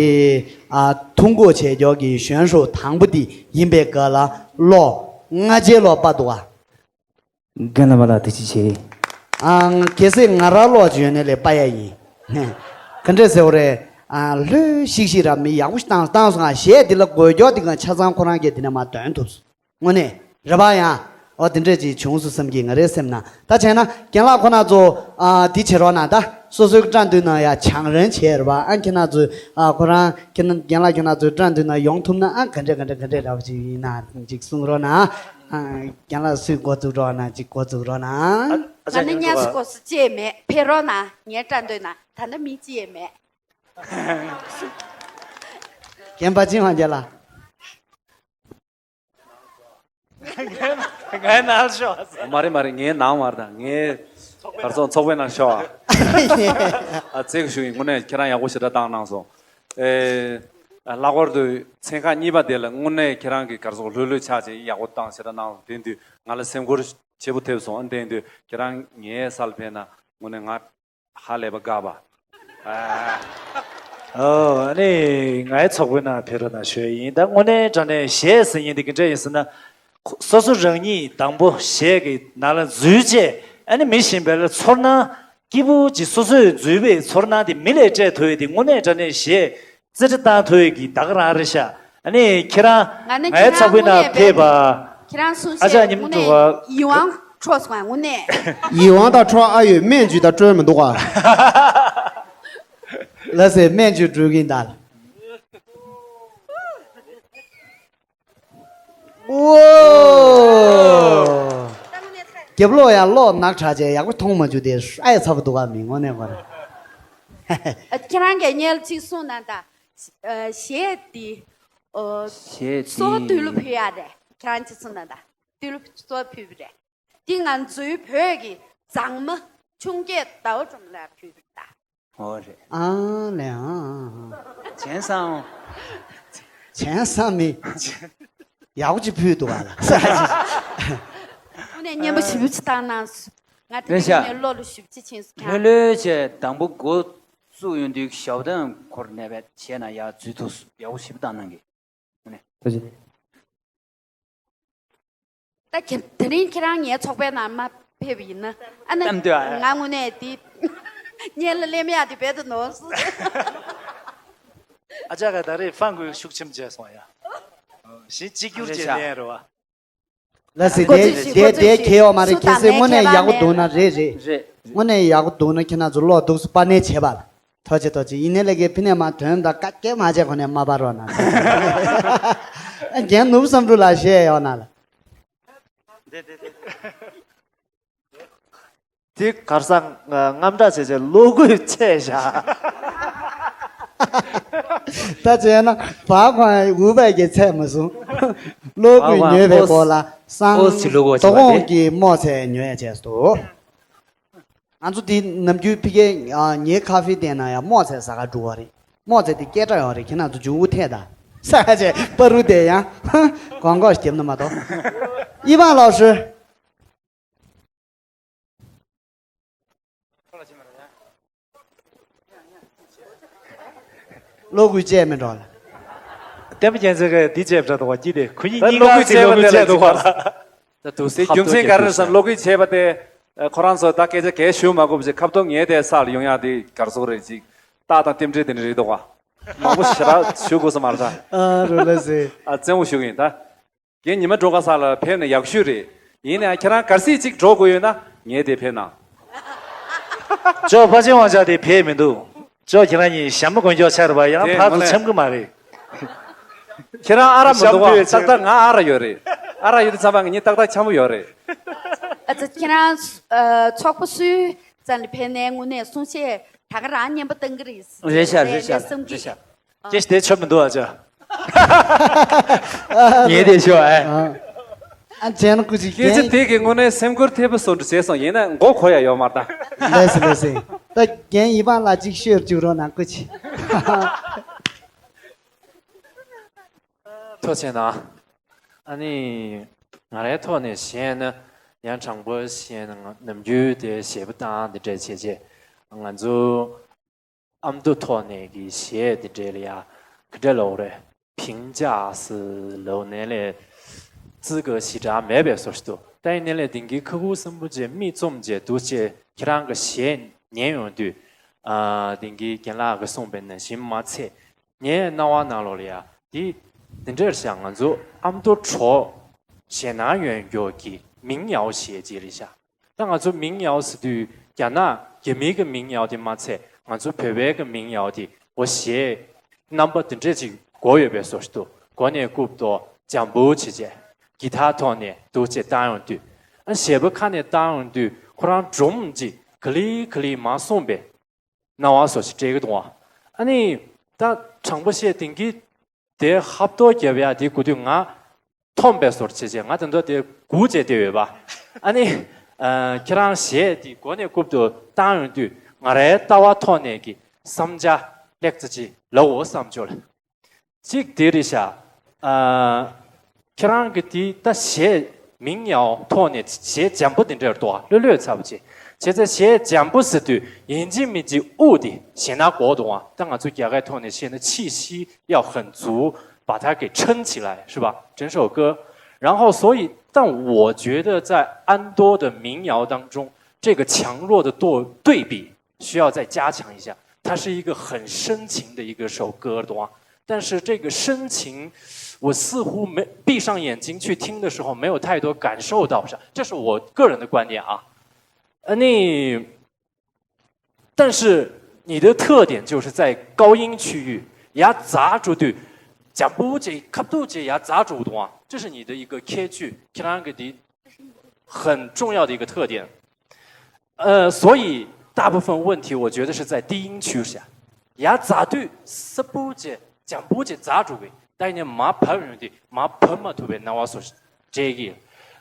ཨ་ཐུང་གོ་བྱེད་རྒྱུ་གི་གཞོན་ཤོས་དང་པོ་འདི་ཡིན་པའི་སྐབས་ལ་ལོ་ལྔ་བརྒྱད་ལོ་པ་འདུག་ཨ། རྒན་ལགས་མ་ལགས་ཐུགས་རྗེ་ཆེ། ཨང་གལ་སྲིད་ང་རང་ལོ་བརྗོད་ནས་ལས་པ་ཡ་ཡིན། ག་འདྲས་ཟེར་བ་རེད། ཨ་ལྷོད་ཤིག་ཤིག་ར་མི་ཡག་པོ་ཞིག་བཏང་བཏང་སོང་ཨ། གཞས་འདི་ལ་དགོས་རྒྱུ་འདི་གང་ཆ་ཚང་ཁོ་རང་གིས་འདི་ནས་མ་འདོན་ཐུབ་སོང་། དངོས་གནས་རེད་པ་ཡང་། ཨོ་དེ་འདྲས་ཅིག་བྱུང་སོང་བསམ་གྱི་ང་རའི་སེམས་ན། ད་བྱས་ན་རྒན་ལགས་ཁོ་ན་ཚོ་ཨ་འདི་བྱེད་རོགས་གནང་ད། སོ་སོའི་སྐྲ་མདུན་ན་ཡ་བྱང་རན་བྱས་རེད་པ། ཨ་ཁྱེད་ན་ཚོས་ཨ་ཁོ་རང་ཁྱེད་ན་རྒན་ལགས་ཁྱེད་ན་ཚོའི་སྐྲ་མདུན་ན་ཡོང་ཐུབ་ན་ཨ་ག་འདྲས་ག་འདྲས་ག་འདྲས་འདྲ་བ་ཅིག་ཡིན་ན་ཅིག་གསུང་རོགས་གནང་། ཨ་རྒན་ལགས་སུས་འགོ་བཙུགས་རོགས་གནང་ཅིག་འགོ་བཙུགས་རོགས་གནང་། ཨ་ཨ་ཅག་ང་ནི་ཉམས་སུ་གོ་སུ་ཅེས་མེད་ཕེ་རོགས་གནང་ངའི་སྐྲ་མདུན་ན་ད་ནི་མི་ཅི་ཡས་མེད། རྒན་པ་ཅིན་ཧོང་རྒྱལ་ལགས། ངའི་ནང་ལ་ཤོག། མ་རེད་མ་རེད། ངའི་ནང་མ་རེད། ད་ངའི་གར་སོང་ཚོགས་པའི་ནང་ཤོག་ཨ། ཨ་ཙེ་གི་ཞུ་ཡིན། དངོས་གནས་ཁྱེད་རང་ཡག་པོ་ཞེ་དྲག་བཏང་གནང་སོང་། ཨེ། ལྷག་པར་དུ་ཚན་ཁག་གཉིས་པ་དེ་ལ་དངོས་གནས་ཁྱེད་རང་གི་གར་སོང་ལྷོད་ལྷོད་ཆགས་བྱས་ཡག་པོ་བཏང་ཞེ་དྲག་གནང་། དེ་དུས་ང་ལ་སེམས་འཁུར་ཆེ་པོ་ཐེབས་སོང་། ཨ་དེ་དུས་ཁྱེད་རང་ངའི་ས་ལ་ཕེབས་ན་དངོས་གནས་ང་ཧ་ལས་པ་དགའ་བ། ཨ། ཨོ། ཨ་ནི་ངའི་ཚོགས་པའི་ནང་ཕེབས་རོགས་གནང་ཞུ་ཡ་ཡིན། ད་དངོས་གནས་དྲང་གནས་གཞས་ཟེར་མཁན་དེ་ག་འདྲ་ཡིན་ཟེར་ན། སོ་སོ་རང་ཉིད་དང་པོ་གཞས་ཀྱི་ནང་ལ་འཛུལ་རྗེས། ཨ་ནི་མི་གཞན་པ་ལ་ཚོར་སྣང་སྐྱིད་པོ་ཅིག་སོ་སོས་འཛུལ་བའི་ཚོར་སྣང་དེ་མི་ལ་སྤྲད་ཐུབ་ཡ་དེ་དངོས་གནས་དྲང་གནས་གཞས་རྩེ་གྲ་བཏང་ཐུབ་ཡ་གི་ད་ག་རང་རེད་ཤག། ཨ་ནི་ཁྱེད་རང་ང་ནི་ངའི་ཚོགས་པའི་ནང་ཕེབས་པ། ཁྱེད་རང་གསུང་ཨ་ཅག་བཤད་ཉིམ་དངོས་གནས་དྲུག་པ། ཡིད་དབང་འཕྲོག་སོང་ང་། དངོས་གནས། ཡིད་དབང་དང་འཕྲོག་ཨ་ཡོད། སྨན་བཅོས་དང་སྤྲོད་མི་འདུག་ག། ལགས་སེ། སྨན་བཅོས་འགྲོ་གིན་ད། ཨོ། རྒྱབ་ལོགས་ཡང་གློག་ནག་དྲགས་བྱས་ཡག་པོ་མཐོང་མ་བཅུག་དེ་ཧྲ་ཡ་ཚ་པོ་འདུག་ག། མི་དངོས་གནས་ཁོ་རང་། ཨ། ཁྱེད་རང་གིས་སྔོན་ལ་ཅིག་གསུངས་གནང་དང་། ཨ། གཞས་འདི། ཨོ། གཞས་འདི་སོ་དུས་ལོ་ཕུལ་ཡ་རེད། ཁྱེད་རང་ཅིག་གསུངས་གནང་དང་། དུས་ལོ་སོ་ཕུལ་བ་རེད། འདི་ང་ཚོའི་བོད་ཀྱི་མཛངས་མ་ཆུང་སྐྱེས་ཟླ་བ་སྒྲོལ་མ་ལ་ཕུལ་བ་རེད་ད། ཨོ་རེད། ཨ་ལས། ཨ་ཨ། ཨ། བྱས་ཙང་། བྱས་ཙང་མི། ཡག་པོ་ཅིག་ཕུལ་འདུག་ག་ལ། དངོས་གནས་སྙན་པོ་ཞེ་པོ་ཅིག་བཏང་གནང་སོང་། ང་དེ་རིང་ནས་བློ་ལ་ཞེ་པོ་ཅིག་ཕྱིན་སོང་། ལྷོད་ལྷོད་བྱས། དང་པོ་འགོ་བཙུགས་ཡོང་དུས་ཞའོ་ཏན་ཁོར་ནས་བྱས་ན་ཡག་འཛུལ་ཐུབ་སོང་། ཡག་པོ་ཞེ་པོ་བཏང་གནང་གི། ཨ་ནི། ཐུགས་རྗེ་ཆེ། ད་ཁྱེད་དེ་རིང་ཁྱེད་རང་ངའི་ཚོགས་པའི་ནང་མ་ཕེབས་པ་ཡིན་ན། ཨ་ནི། གཏམ་འདོད་ཨ། ང་དངོས་གནས་དེ་སྔོན་ལ་སླེབས་ཡག་དེ་རྦད་དེ་ནོར་སོང་། ཨ་ཅག་ག་ད་རེས་ཧྥང་གོའི་ཤུགས་ཆེམ་བྱས་སོང་ཡ། གཞི་གཅིག་གྱུར་བྱས་ནས་རེད་བ། ལགས་སེ། དེ་དེ་དེ་གལ་ཡོད་མ་རེད། གལ་སྲིད་དངོས་གནས་ཡག་པོ་འདུག་ན། རེད་རེད། རེད། དངོས་གནས་ཡག་པོ་འདུག་ན་ཁྱེད་རང་ཚོ་ལོག་འདུག་སེ་པར་ནས་བྱས་པ་ལ། ཐུགས་རྗེ་ཆེ། ཐུགས་རྗེ་ཆེ། ཡིན་ནའི་ལས་ཀའི་ཕི་ནས་མ་དོན་དང་བཀའ་བཀྱེད་མ་བྱས་གོང་ནས་མ་པ་རོགས་གནང་། རྒན་ནོར་བུ་བསམ་འགྲུབ་ལགས་བཤད་ཡོད་ན་ལ། དེ་གར་སང་དངངས་སྐྲག་བྱས་བྱས་གློག་སྐུད་ཆད་བཞག། ད་བྱས་ན་བག་ཁོང་འུ་བས་ཀྱི་ཚད་མ་སོང་། གློག་སྐུད་ཉོས་པའི་སྐོར་ལ་སང་ཨོ་ཟི་ལུ་གོ་དོ་དགོང་གི་རྨོ་ཚལ་ཉོ་ཡ་བྱས་སོ། ང་ཚོ་འདི་ནམ་རྒྱུན་ཕ་གིའི་ངའི་ཁ་ཧྥེ་སྟེང་ན་ཡང་རྨོ་ཚལ་ཟ་ག་འགྲོ་བ་རེད། རྨོ་ཚལ་འདི་སྐད་གྲགས་ཡོད་རེད། ཁྱེད་རང་ཚོ་འབྱུང་པོ་ཐད་ད་ས་ཆ་པ་རུ་དེ་ཡང་གོང་གོག་བརྒྱབ་ན་མ་གཏོགས། ཨི་ཝང་ལགས་སུ། གློག་སྐུད་བཅད་མི་འགྲོ་ལ། བསྟན་པ་རྒྱལ་མཚན་གྱིས་འདི་བཅད་པ་འདྲ་འདུག་པ། སྐྱིད་དེ་ཁོ་གཉིས་གཉིས་ཀ་གཅིག་གློག་སྐུད་བཅད་འདུག་པ། ད་དུ་སེ་རྒྱུ་མཚན་ག་རེ་རེད་ཟེར་ན། གློག་སྐུད་བཅད་པ་དེ་ཁོ་རང་ཚོ་ད་སྐད་ཆ་གས་ཞུ་མ་དགོས་པ་བྱས། ཁ་ཐུག་ངས་དེ་ས་ལ་ཡོང་ཡག་དེ་གར་སོང་རེད། ཅིག་རྟགས་དང་རྟེན་འབྲེལ་དེ་འདྲ་རེད་འདུག་པ། མང་པོ་ཞེ་དྲག་ཞུ་དགོས་ས་མ་རེད་ད། ཨ་རོ་ལ་སེ། ཨ་བཙན་པོ་ཞུ་གི་ཡིན་ད། རྒན་ཉི་མ་སྒྲོལ་དཀར་ས་ལ་ཕེབས་ན་ཡག་ཤོས་རེད། ཡིན་ནའང་ཁྱེད་རང་གལ་སྲིད་ཅིག་འགྲོ་དགོས་ཡོད་ན་ངས་དེ་ཕེབས་ན། ཅོ་ཕ་ཆེན་དབང་ཆ་དེ་ཕེབས་མི་འདུག་ཅོ་ཁྱེད་རང་གཉིས་ཞྭ་མོ་གོན་ཀྱོག་ཆགས་རེད་པ། ཡང་དེ་ཕར་ཚུར་འཆམ་གི་མ་རེད། ཁྱེད་རང་ཨ་རག་མི་འདུག་པ། ཏག་ཏག་ང་ཨ་རག་ཡོད་རེད། ཨ་རག་ཡོད་དུས་ཙམ་པ་ང་གཉིས་ཏག་ཏག་འཆམ་པོ་ཡོད་རེད། ཨ་ཙི། ཁྱེད་རང་ཚོགས་པ་སུའི་རྩ་ནས་ཕེབས་ནའི་དངོས་གནས་གསུང་བཤད་ད་ག་རང་སྙན་པོ་བཏང་གི་རེད། རེད་ཤག་རེད་ཤག་བསམ་གི། རེད་ཤག་ཀྱེ་ཞིག་དེ་ཆོ་མི་འདུག་ཨ་ཅག་ངས་དེ་ཤོ་ཨེ། ཨ་ཅན་ཀུ་ཅི་སྐད་ཆ་དེ་གི་དངོས་གནས་སེམས་ཁུར་ཐེབས་པ་བཟོ་འདྲ་བྱས་སོང་། ཡིན་ན་མགོ་འཁོར་ཡ་ཡོད་མ་རེད་ད། ལགས་སེ་ལགས་སེ། ད་རྒན་ཡི་པང་ལ་ཅིག་ཤོད་བཅུག་རོགས་གནང་ཀུ་ཅི། ཐུགས་རྗེ་གནང་། ཨ་ནི་ང་རའི་ཐོག་ནས་བཤད་ན། ཡང་དྲང་པོ་བཤད་ན་ང་ནམ་རྒྱུན་དེ་གཞས་པ་བཏང་དེ་འདྲ་བྱས་བྱས། ང་ཚོ་ཨ་མདོ་ཐོག་ནས་ཀྱི་གཞས་དེ་འདྲ་ལ་ཡ་ག་འདྲ་ལབ་དགོས་རེད། ཕིང་ཅག་སི་ལབ་ནས་ལས་ཙི་ག་ཞེ་དྲག་མེད་པའི་བཟོ་ཞིག་འདུག་ད་ཡིན་ནའི་ལས་དེང་གི་ཁ་ཁུ་སིམ་པོ་བྱས་མིག་བཙུམ་བྱས་འདུག་བྱས་ཁྱེད་རང་གི་གཞས་ཉན་ཡོང་དུས། ཨ། དེང་གི་རྒན་ལགས་ཀྱིས་གསུངས་པ་ནང་བཞིན་མ་ཚད། ངའི་རྣ་བ་ནང་ལོགས་ལ་ཡ་དེ་དེ་འདྲ་རེད་ཤག་ང་ཚོ་ཨ་མདོ་གྲོགས་ཞེད་སྣང་ཡོད་མཁན་གྱི་མིང་ཡག་པོ་ཞེ་ཅིག་རེད་ཤག་ད་ང་ཚོ་མིང་ཡག་པོ་ཟེར་དུས་རྒྱ་ནག་རྒྱ་མིའི་གི་མིང་ཡག་པོ་དེ་མ་ཚད། ང་ཚོ་བོད་པའི་གི་མིང་ཡག་པོ་དེ་འོ་ཞེ་རྣམ་པ་དེ་འདྲ་ཅིག་དགོས་ཡོད་པའི་བཟོ་ཞིག་འདུག་མགོ་ནས་རྐུབ་ཏུ་འཇམ་པོ་བྱས་བྱས་གི་ཐར་ཐོག་ནས་འདུག་བྱས་བཏང་ཡོང་དུས། ཨ། གཞས་པ་ཁ་ནས་བཏང་ཡོང་དུས་ཁོ་རང་སྒྲོམ་ཅིག་ག་ལེ་ག་ལེ་མར་སོང་པས། སྣང་བ་བཟོ་ཞིག་སྤྲད་ཀྱི་འདུག་ཨ། ཨ་ནི་ད་དྲང་པོ་བཤད་དེང་གི་དེ་ཧབ་ཐོབ་རྒྱབ་ཡ་དེ་དགོས་དུས་ང་ འཐོམས་པའི་བཟོ་འདྲ་བྱས་བྱས། ང་ད་དུང་དེ་སྒུག་བྱས་བསྡད་ཡོད་པ། ཨ་ནི་ཨ། ཁྱེད་རང་གཞས་དེ་མགོ་ནས་རྐུབ་ཏུ་བཏང་ཡོང་དུས། ང་རའི་ལྟ་བ་ཐོག་ནས་ཀྱི་བསམ་འཆར་ལེགས་ཙམ་ཅིག་ལབ་འོ་བསམ་བྱུང་ལ། གཅིག་དེ་རེད་ཤག་ཨ། ཁྱེད་རང་གི་དེ་ད་གཞས་མིང་ཡང་ཐོག་ནས་གཞས་འཇམ་པོ་དེ་འདྲ་རེད་འདུག་ལྷོད་ལྷོད་ཚ་པོ་བྱས། བྱས་ཙང་གཞས་འཇམ་པོ་ཟེར་དུས་ཡིན་གཅིག་མིན་གཅིག་དབུགས་དེ་ཞེད་སྣང་འགོག་འདུག་ཨ། ད་ང་ཚོ་རྒྱ་སྐད་ཐོག་ནས་བཤད་ན་气息要很足，把它给撑起来，是吧？整首歌。然后，所以，但我觉得在安多的民谣当中，这个强弱的对对比需要再加强一下。它是一个很深情的一个首歌，懂吗？但是这个深情，我似乎没闭上眼睛去听的时候，没有太多感受到，是，这是我个人的观点啊。呃，你，但是你的特点就是在高音区域，ཡར་འཛེགས་འགྲོ་དུས། འཇམ་པོ་བྱས་ཁ་ཐུག་བྱས་ཡར་འཛེགས་འགྲོ་འདུག་ཨ། 这是你的一个ཁྱད་ཆོས，ཁྱེད་རང་གི་དེ་很重要的一个特点。 呃，所以大部分问题我觉得是在低音区域下。ཡར་འཛེགས་དུས་སིབ་པོ་བྱས་འཇམ་པོ་བྱས་འཛེགས་འགྲོ་བས། ད་ཡིན་ནའི་མར་བབས་ཡོང་དུས་མར་བབས་མ་ཐུབ་པའི་སྣང་བ་བཟོ་འདྲ་གི།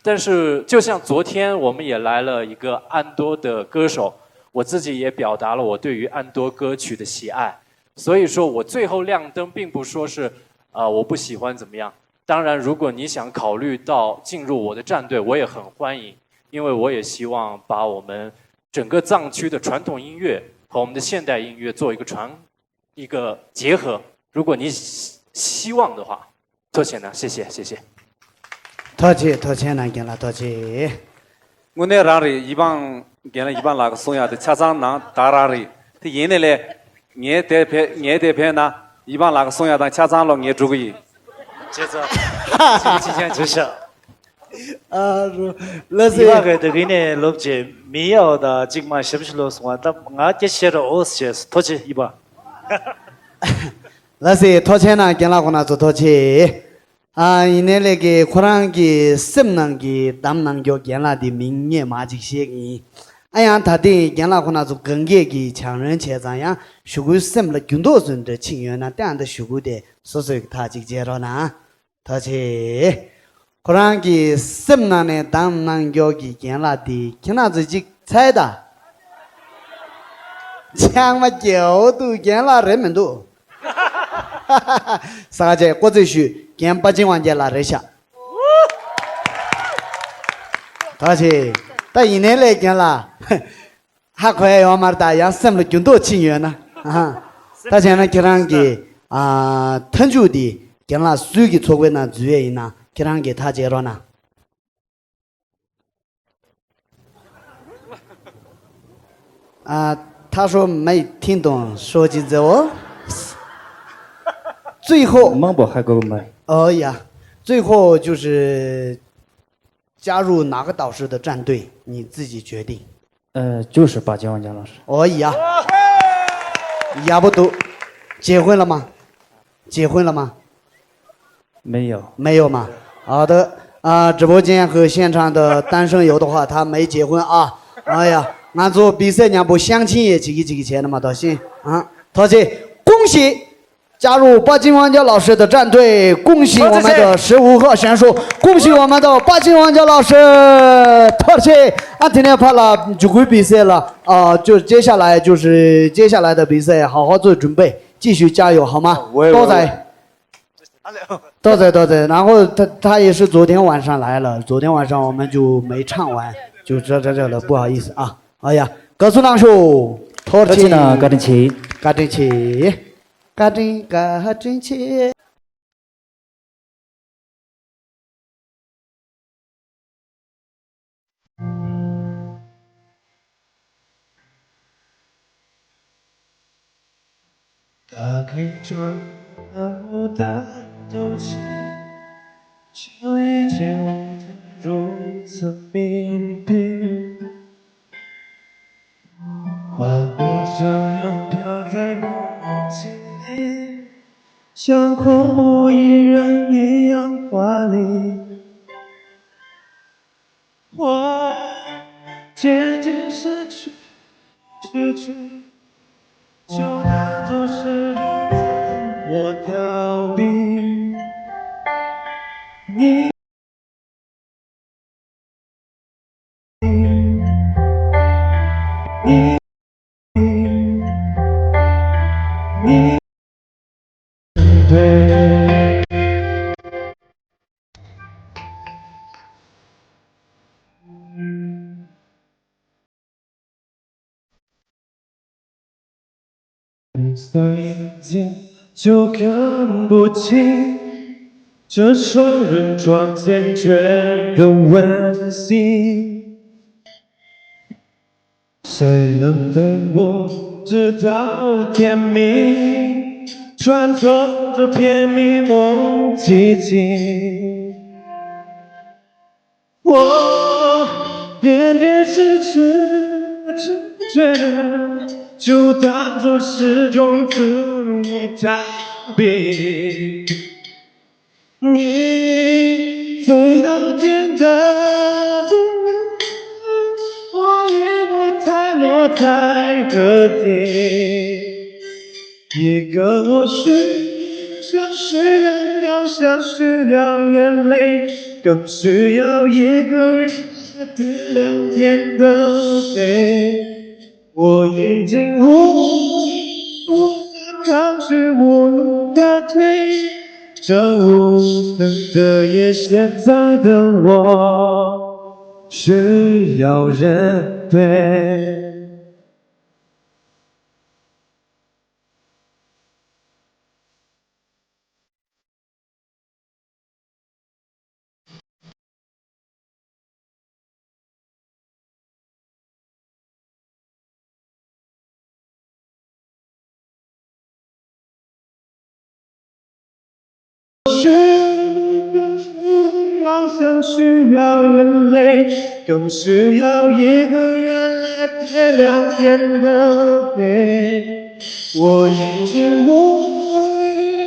但是就像昨天我们也来了一个安多的歌手，我自己也表达了我对于安多歌曲的喜爱。所以说我最后亮灯，并不说是，呃，我不喜欢怎么样。当然，如果你想考虑到进入我的战队，我也很欢迎，因为我也希望把我们整个藏区的传统音乐和我们的现代音乐做一个传一个结合。如果你希希望的话，多谢呢，谢谢，谢谢。 ཐུགས་རྗེ་ཆེ། ཐུགས་རྗེ་ཆེ་གནང་། རྒན་ལགས་ཐུགས་རྗེ་ཆེ། དངོས་གནས་རང་རེད། ཡི་པང་། རྒན་ལགས་ཡི་པང་ལགས་ཀྱིས་གསུང་ཡག་དེ་ཆ་ཚང་ནང་དག་རང་རེད། དེ་ཡིན་ནའི་ལས། ངས་དེར་ཕེབས། ངས་དེར་ཕེབས་ན་ཡི་པང་ལགས་ཀྱིས་གསུང་ཡག་དང་ཆ་ཚང་ལོག་ངས་འགྲོ་གི་ཡིན། བྱས་ཙང་ཅིག་ཅིག་ཅང་བྱས་ཤག་ཨ་རོ། ལགས་སེ། ཡི་པང་གིས་དེ་གི་ནས་ལོབས་བྱས་མི་ཡག་པོ་དང་ཅིག་མ་ཞབས་ཞུ་ལོག་སོང་བ། ད་ང་སྐད་ཆ་བཤད་རོགས་ཨོ་ཟེར་བྱས་སོང་། ཐུགས་རྗེ་ཆེ་ཡི་པང་། ལགས་སེ། ཐུགས་རྗེ་ཆེ་གནང་། རྒན་ལགས་ཁོང་རྣམ་ཚོ་ཐུགས་རྗེ་ཆེ། ཨ། ཡིན་ནའི་ལས་ཀྱི་ཁོ་རང་གི་སེམས་ནང་གི་གདམས་གནང་མགྱོགས་རྒན་ལགས་དེ་མིང་ངས་མ་ཅིག་བཤད་ཀྱི་ཡིན། ཨ། ཡང་ད་ལྟའི་རྒན་ལགས་ཁོང་རྣམ་ཚོ་གང་གས་ཀྱི་བྱང་རོལ་བྱས་ཙང་ཡང་ཞུ་སྐུལ་སེམས་ལ་འགྱུར་ལྡོག་བཟོ་འདྲ་ཕྱིན་ཡོད་ན་ཏན་ཏན་ཞུ་སྐུལ་དེ་སོ་སོའི་ཐག་ཅིག་བཅད་རོགས་གནང་། ཐུགས་རྗེ་ཆེ། ཁོ་རང་གི་སེམས་ནང་ནས་གདམས་གནང་མགྱོགས་ཀྱི་རྒན་ལགས་དེ་ཁྱེད་རྣམ་ཚོས་ཅིག་ཚར་ད། ཆང་མ་རྒྱལ་བོ་འདུག་རྒན་ལགས་རེད་མི་འདུག་ས་ཆ་བཀོད་ཚོད་ཞུས། རྒན་དཔའ་ཆེན་དབང་རྒྱལ་ལགས་རེད་ཤག་ཐུགས་རྗེ་ཆེ། ད་ཡིན་ནའི་ལས་རྒན་ལགས། ཧ་གོ་ཡ་ཡོད་མ་རེད། ད་ཡང་སེམས་ལ་འགྱུར་ལྡོག་ཕྱིན་ཡོད་ན། ཨ། ད་བྱས་ན་ཁྱེད་རང་གི། ཨ། མཐའ་མཇུག་འདི་རྒན་ལགས་སུས་ཀྱི་ཚོགས་པའི་ནང་འཛུལ་ཡས་ཡིན་ན་ཁྱེད་རང་གིས་ཐག་བཅད་རོགས་གནང་། ཨ། 他说没听懂，说句子哦。最后，མང་པོ་ཧ་གོ་གི་མ་རེད། 哦呀，最后就是加入哪个导师的战队，你自己决定。 呃，就是八千万家老师。 哦呀，ཡག་པོ་འདུག结婚了吗？结婚了吗？ 没有。 没有吗？好的，啊，直播间和现场的单身有的话，他没结婚啊。哎呀，ང་ཚོ་དཔེ་ཟེར་མཉམ་པོ་相亲也་བྱེད་ཀྱི་བྱེད་ཀྱི་བྱས་ན་མ་གཏོགས་ཤིང་། ཨ། ཐུགས་རྗེ་ཆེ། 恭喜加入八千万家老师的战队，恭喜我们的十五号选手，恭喜我们的八千万家老师。 ཐུགས་རྗེ་ཆེ། ཨ། དེ་ནས་ཕར་ལ་འཇུག་སྐུལ་དཔེ་ཟེར་ལ། ཨ། 就接下来就是接下来的比赛，好好做准备，继续加油，好吗？ 喂，喂，喂。 多谢。 多谢，多谢。然后他，他也是昨天晚上来了，昨天晚上我们就没唱完，就这，这，这了，不好意思啊。哎呀，歌词当中，ཐུགས་རྗེ་ཆེ། བཀའ་དྲིན་ཆེ། བཀའ་དྲིན་ཆེ། བཀའ་དྲིན། བཀའ་དྲིན་ཆེ། 就看不清这双人床缱绻的温馨。谁能陪我直到天明，穿梭这片迷蒙寂静。 我点点痴痴痴痴，就当作是种自我逃避。你飞到天的，我也不太落在何地。 一个我需要，需要，需要眼泪，更需要一个人的天的黑。我已经无，无法抗拒，无法退，这无声的夜，现在的我需要人陪。 需要，需要眼泪，更需要一个人来陪聊天的陪。我已经无，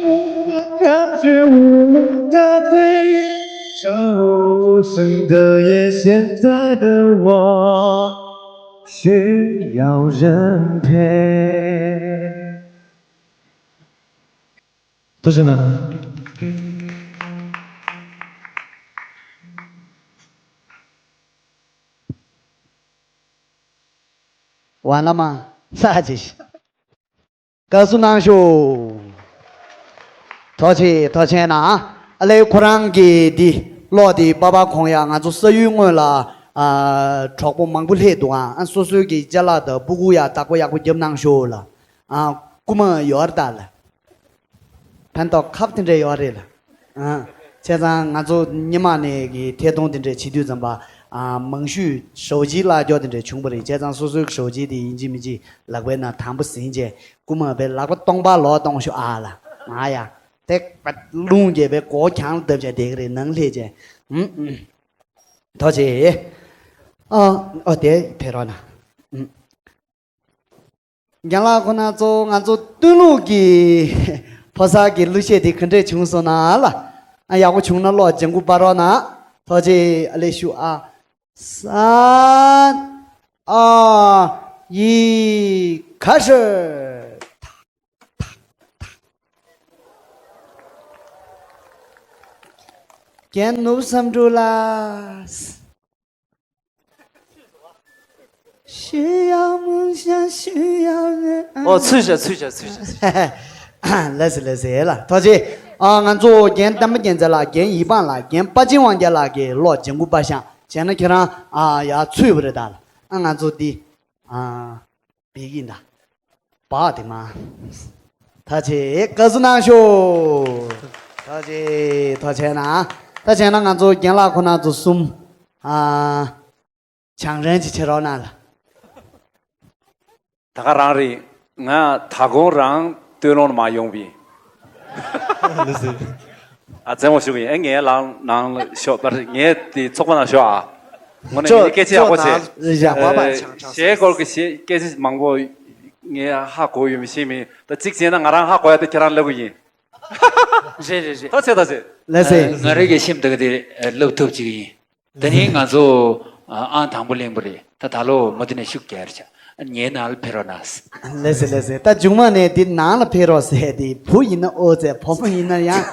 无法抗拒，无法退，这无声的夜，现在的我需要人陪。 ཐུགས་རྗེ་གནང་། ཝང་བླ་མ་ས་ཅིག་བཀའ་ཟུར་གནང་ཤོག་ཐུགས་རྗེ་ཐུགས་རྗེ་གནང་། ཨ་ལས་ཁོ་རང་གི་འདི་གློག་འདི་པ་པ་གོང་ཡ་ང་ཚོ་ས་ཡུལ་སྔོན་ལ་ཨ་གྲོགས་པོ་མང་པོ་སླེབས་འདུག་ཨ་སོ་སོའི་གི་ཅ་ལག་དང་སྤུ་གུ་ཡ་བདག་པོ་ཡག་པོ་རྒྱབ་གནང་ཤོག་ལ། ཨ་རྐུ་མ་ཡོད་རེད་ད་ལ། ཕན་ཐོགས་ཁབ་དེ་འདྲ་ཡོད་རེད་ལ། ཨ་བྱས་ཙང་ང་ཚོ་སྔོན་མ་ནས་གི་ཐད་གཏོང་དེ་འདྲ་བྱེད་དུས་ཙམ་པ་ཨ་མང་ཤོས་ཞབས་ཕྱི་བརླག་རྒྱུ་དེ་འདྲ་བྱུང་བ་རེད། བྱས་ཙང་སོ་སོའི་ཞབས་ཕྱི་དེ་ཡིན་གཅིག་མིན་གཅིག་ལག་པའི་ནང་དམ་པོ་ཟིན་བྱས་རྐུ་མ་བའི་ལག་པ་སྟོང་པ་ལོག་གཏོང་ཤོག་ཨ་ལ། ང་ཡ་དེ་རླུང་རྒྱས་པའི་སྒོ་གྱང་ལ་བརྡབས་བྱས་བསྡད་གི་རེད་ནང་སླེབས་བྱས། ཨུམ་ཨུམ། ཐུགས་རྗེ་ཆེ། ཨ་ཨོ་དེ་ཕེབས་རོགས་གནང་། ཨུམ། རྒན་ལགས་ཁོ་ན་ཚོ་ང་ཚོ་སྟོན་ལུགས་ཀྱི་ཕོ་གསར་གྱི་གླུ་གཞས་དེ་ག་འདྲས་བྱུང་སོང་ན་ལ། ཨ་ཡག་པོ་བྱུང་ན་གློག་ལྗང་གུ་སྤར་རོགས་གནང་། ཐུགས་རྗེ་ཆེ་ཨ་ལེ་ཤུ་ཨ། ས་ཨ་ཡི་ཁ་ཧྲི། རྒན་ནོར་བུ་བསམ་གྲུབ་ལགས། ཞུ་ཡག་མང་ཤ་ཞུ་ཡག་རེད། ཨོ་ཚུལ་བཞག་ཚུལ་བཞག་ཚུལ་བཞག་ལགས་སེ་ལགས་སེ་ལ་ཐུགས་རྗེ་ཆེ། ཨ་ང་ཚོ་རྒན་བསྟན་པ་རྒྱལ་མཚན་ལགས། རྒན་ཡིད་དཔང་ལགས། རྒན་དཔའ་ཆེན་དབང་རྒྱལ་ལགས་ཀྱིས་གློག་ལྗང་གུ་སྤར་ཤག་བྱས་ན་ཁྱེད་རང་ཨ་ཡག་ཚུད་པ་རེད་ད་ལ། ཨ་ང་ཚོ་འདི་ཨ། བི་གི་ད། བག་དེ་མ། ཐུགས་རྗེ་ཆེ་བཀའ་ཟུར་གནང་ཤོག་ཐུགས་རྗེ་ཆེ་ཐུགས་རྗེ་ཆེ་གནང་། ད་བྱས་ན་ང་ཚོ་རྒན་ལགས་ཁོ་ན་ཚོ་གསུམ། ཨ། བྱང་རན་ཅིག་བྱེད་རོགས་གནང་ལ། ད་ག་རང་རེད། ང་ད་དགོང་རང་སྟོད་ལུང་ནས་མར་ཡོང་བ་ཡིན། ལགས་སེ། ཨ་བཙན་པོ་ཞུ་གི་ཡིན། ཨེ་ངའི་ལག་ནང་ལ་ཤོག་པར་ངའི་དེ་ཚོགས་པ་ནང་ཤོག་ཨ། དངོས་གནས་ཅོ་ངའི་སྐད་ཆ་ཡག་པོ་ཅོ་བྱེད། ནང་བཞག་པ་པ་ཨེ་ཆང་ཆང་གཞས་སྐོར་གྱི་གཞས་སྐད་ཆ་མང་པོ་ངས་ཧ་གོ་ཡོད་མི་ཤེས་མིན། ད་གཅིག་བྱས་ན་ང་རང་ཧ་གོ་ཡ་དེ་ཁྱེད་རང་ལབ་གི་ཡིན། རེད་རེད་རེད། ཐུགས་རྗེ་ཐུགས་རྗེ། ལགས་སེ། ང་རང་གི་ཤེས་ལྟ་གི་དེ་ལབ་ཐུབ་ཅིག་ཡིན། ད་ནི་ང་ཚོ་ཨང་དང་པོ་ལེན་པ་རེད། ད་ད་ལོ་མ་དེ་ནས་ཤུགས་རྒྱག་རེད་ཆ། ངའི་ནང་ལ་ཕེབས་རོགས་གནང་། ལགས་སེ་ལགས་སེ། ད་མཇུག་མ་ནས་འདི་ནང་ལ་ཕེབས་རོགས་ཟེར་ཏེ། བུ་ཡིན་ན་ཨོ་ཙེ། བུ་མོ་ཡིན་ན་ཡང་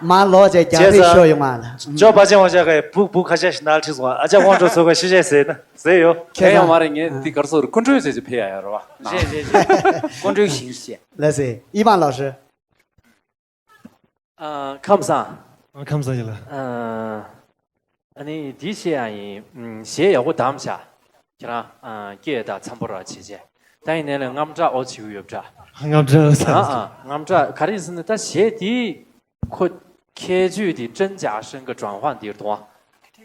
མར་ལོག་བྱས་རྒྱག་རེས་ཤོར་ཡོང་ང་ལ། ཇོ་བ་ཅན་བ་ཅག་གི་བུ་བུ་ཁ་ཤས་ཤིག་ནང་ལ་ཁྲིད་སོང་། ཨ་ཅག་དབང་གྲགས་ཚོ་ག་ཤི་ཤེས་ཟེར་ན་ཟེར་ཡོད། ཁྱེད་ཡང་མ་རེད། ངས་འདི་གར་སོར་ཀུན་གྲོལ་ཟེར་གྱི་ཕེབས་ཡ་ཡོད་རེད་བ། རེད་རེད་རེད། ཀུན་གྲོལ་ཞིང་ཞེས། ལགས་སེ། ཡི་པང་ལགས་སེ། ཨ། ཁམས་བཟང་། ཨ། ཁམས་བཟང་ཡིན་ལ། ཨ། ཨ་ནི་འདི་བཤད་ཡ་ཡིན། ཨམ། གཞས་ཡག་པོ་བདམས་ཤག་ཁྱེད་རང་། ཨ། སྐད་དང་འཚམ་པོ་ར་བྱེད་བྱས། ད་ཡིན་ནའི་ལས་རྔམ་སྐྲག་ཨོ་བྱེད་ཀྱི་ཡོད་འདྲ། རྔམ་སྐྲག་ཨོ་ས། ཨ། ཨ། རྔམ་སྐྲག་ག་རེ་ཡིན་ཟེར་ན། ད་གཞས་འདི་ཁོ་ཁྱད་ཆོས་དེ་ཀྲན་ཅཱ་ཧྲན་གྱི་ཀྲོན་ཧྭ་འདིར་དང་།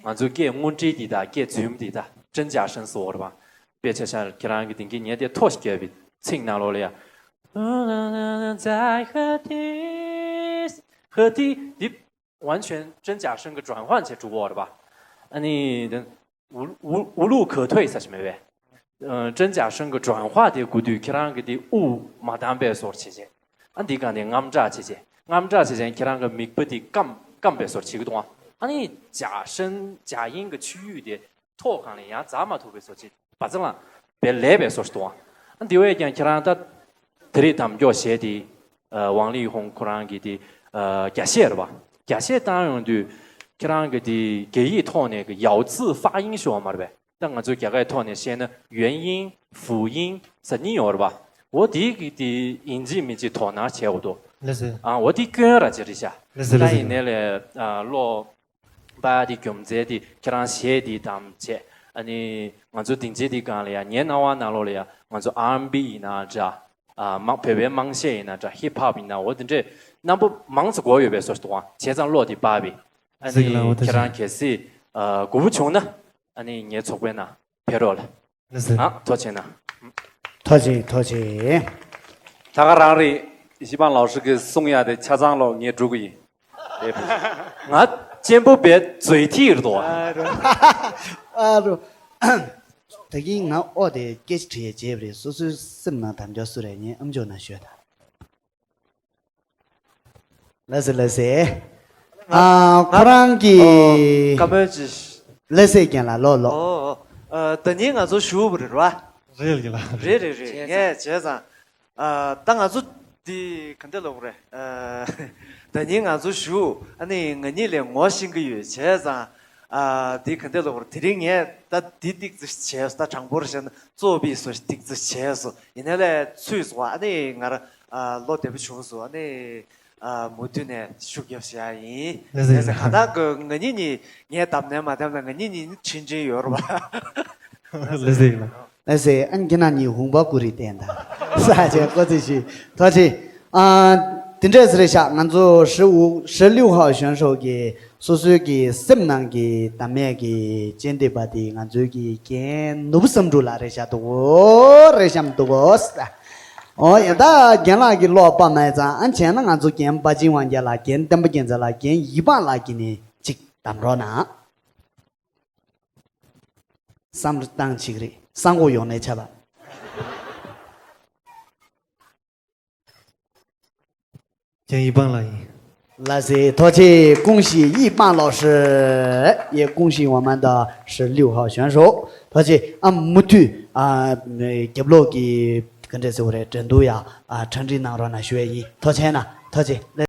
ང་ཚོའི་སྐད་དངོས་འབྲེལ་འདི་དང་སྐད་རྫུན་མ་འདི་དང་ཀྲན་ཅཱ་ཧྲན་ཟེར་བ་རེད་པ། དཔེ་ཆ་བཞག་ན་ཁྱེད་རང་གི་དེང་གི་ངས་དེ་ཐོ་ཞིག་བརྒྱབ་པའི་ཚིག་ནང་ལོགས་ལ་ཡ། ཧ་ཏི་འདི། 完全真假声个转换 བྱས་འགྲོ་གི་ཡོད་རེད་པ། ཨ་ནི། 无无无路可退 ཟེར་གྱི་མེད་པས། ཨ། 真假声个转换 དེ་དགོས་དུས་ཁྱེད་རང་གི་དེ་དབུགས་མ་འདང་པའི་བཟོ་འདྲ་བྱས་བྱས། ཨ། འདི་ག་ནས་རྔམ་སྐྲག་བྱས་བྱས། རྔམ་སྐྲག་བྱས་བྱས་ཁྱེད་རང་གི་མིད་པ་དེ་སྐམ་སྐམ་པའི་བཟོ་འདྲ་བྱེད་ཀྱི་འདུག་ཨ་ནི་假声假音个区域 དེ་ཐོག་སྒང་ལ་ཡང་འཛེག་མ་ཐུབ་པའི་བཟོ་འདྲ་བྱས། བ་ཙ་ལ་བས་ལས་པའི་བཟོ་འདྲ་འདུག་ཨ། འདི་བས་ཀྱང་ཁྱེད་རང་ད་དེ་རིང་གདམ་སྐྱོར་བྱས་ཏེ། ཨ། ཝང་ལི་ཧུང་ཁོ་རང་གིས་དེ། ཨ། རྒྱ་གཞས་རེད་པ། རྒྱ་གཞས་བཏང་ཡོང་དུས་ཁྱེད་རང་གིས་དེ་རྒྱ་ཡིག་ཐོག་ནས་གི 咬字发音 ཞུ་བ་མ་རེད་པས། ད་ང་ཚོ་རྒྱ་སྐད་ཐོག་ནས་བཤད་ན་元音辅音 ཟེར་གཉིས་ཡོད་རེད་པ། འོ་དེ་གི་དེ་ཡིན་གཅིག་མིན་གཅིག་དོ་སྣང་བྱེད་དགོས་འདུག་ལགས་སེ། ཨ། འོ་དེ་སྐྱོན་ར་ཅིག་རེད་ཤག་ལགས་སེ་ལགས་སེ། ད་ཡིན་ནའི་ལས། ཨ། ལོ། པ་དེ་རྒྱུ་མཚན་དེ་ཁྱེད་རང་གཞས་དེ་བདམས་བྱས། ཨ་ནི་ང་ཚོ་སྡིངས་ཆའི་དེ་སྒང་ལ་ཡ། ངའི་སྣང་བ་ནང་ལོགས་ལ་ཡ། ང་ཚོ་ཨར་ཨེན་བི་ཡིན་ན་འདྲ། ཨ། མ། བོད་པའི་དམངས་གཞས་ཡིན་ན་འདྲ། ཧིབ་ཧོབ་ཡིན་ན། འོ་དེ་འདྲས་རྣམ་པ་མང་ཙམ་དགོས་ཡོད་པའི་བཟོ་འདྲ་འདུག་ཨ། བྱས་ཙང་བློ་དེ་བབས་པས། ཨ་ནི་ཁྱེད་རང་གལ་སྲིད། ཨ། དགོས་པ་བྱུང་ན། ཨ་ནི་ངའི་ཚོགས་པའི་ནང་ཕེབས་རོགས་ལ། ལགས་སེ། ཨ། ཐུགས་རྗེ་གནང་། ཐུགས་རྗེ་ཆེ། ཐུགས་རྗེ་ཆེ། ད་ག་རང་རེད། ཡི་པང་ལགས་ཀྱིས་གསུང་ཡ་དེ་ཆ་ཚང་ལོག་ངས་སྒྲུབ་ཀྱི་ཡིན། ང་གཅེན་པོ་བས་མཛོད་ཐིག་རེད་དོ། ཨ་རོ། ད་གིན་ང་ཨོ་དེ་སྐད་ཆ་དྲི་ཡས་བྱས་པ་རེད། སོ་སོའི་སེམས་ནང་དམ་བཅའ་སུ་རེད། ངས་ཨམ་ཅོག་ནང་ཤོད་དང་། ལགས་སེ་ལགས་སེ། ཨ། ཁོ་རང་གིས། ཨོ། བཀའ་མོལ་ཅིག་ལགས་སེ། རྒན་ལགས་ལོ་ལོ། ཨོ། ཨོ། ཨ། ད་ནི་ང་ཚོ་ཞུ་བ་རེད་བ། རེད་ལགས། རེད་རེད་རེད། ངས་བྱས་ཙང་། ཨ། ད་ང་ཚོ་འདི་ག་འདྲ་ལབ་དགོས་རེད། ཨ། ད་ནི་ང་ཚོ་ཞུ། ཨ་ནི་ང་གཉིས་ལས་ངོ་ཤེས་ཀྱི་ཡོད། བྱས་ཙང་། ཨ། འདི་ག་འདྲ་ལབ་དགོས་རེད། དེ་རིང་ངས་ད་འདི་ཏིག་ཙི་བྱས་སོང་། ད་དྲང་པོར་བཤད་ན་གཙོ་བོ་བི་སོ་ཏིག་ཙི་བྱས་སོང་། ཡིན་ནའི་ལས་ཚུད་སོང་བ། ཨ་ནི་ང་རང་། ཨ། བློ་བདེ་པོ་བྱུང་སོང་། ཨ་ནི། ཨ། མུ་མཐུད་ནས་ཤུགས་རྒྱབ་བྱེད་ཡ་ཡིན། ལགས་སེ། ལགས་སེ། གང་ལྟར་གི་ང་གཉིས་གཉིས་ངས་བདམས་ནའི་མ་བདམས་ནའི་ང་གཉིས་གཉིས་ནི་ཆིང་ཆིང་ཡོད་རེད་པ། ལགས་སེ། ལགས་སེ། ཨ་ནི་ཁྱེད་རང་གཉིས་ཧུང་པ་ཀུ་རི་བསྟན་དང་། ས་ཆ་ཀོ་ཙི་ཤི། ཐུགས་རྗེ་ཆེ། ཨ། དེ་འདྲས་རེད་ཤག་ང་ཚོ་十五十六号选手གིས་སོ་སོའི་གི་སེམས་ནང་གི་བདམས་ཡས་ཀྱི་རྐྱེན་འདེབས་པ་དེ་ང་ཚོའི་གི་རྒན་ནོར་བུ་བསམ་འགྲུབ་ལགས་རེད་ཤག་འདུག་གོ། རེད་ཤག་འདུག་གོ། ཨོ་ཡ། ད་རྒན་ལགས་ཀྱི་བློ་དཔའ་མེད་ཙང་། ཨ། བྱས་ན་ང་ཚོ་རྒན་པ་ཅིན་དབང་རྒྱལ་ལགས། རྒན་བསྟན་པ་རྒྱལ་མཚན་ལགས། རྒན་ཡི་པང་ལགས་ཀྱིས་ནི་གཅིག་གདམ་རོགས་གནང་། བསམ་བློ་བཏང་བྱེད་ཀྱི་རེད། གསང་སྒོ་ཡོང་ནས་ཆ་བ། རྒན་ཡི་པང་ལགས་ཡིན། ལགས་སེ། ཐུགས་རྗེ་ཆེ། 恭喜一棒老师。也恭喜我们的十六号选手。 ཐུགས་རྗེ་ཆེ། ཨ། མུ་མཐུད། ཨ། རྒྱབ་ལོགས་ཀྱི་ག་འདྲས་ཟེར་བ་རེད། འགྲན་བསྡུར་ཡ། ཨ། གྲ་སྒྲིག་གནང་རོགས་གནང་ཞུ་ཡས་ཡིན། ཐུགས་རྗེ་ཆེ་གནང་། ཐུགས་རྗེ་ཆེ།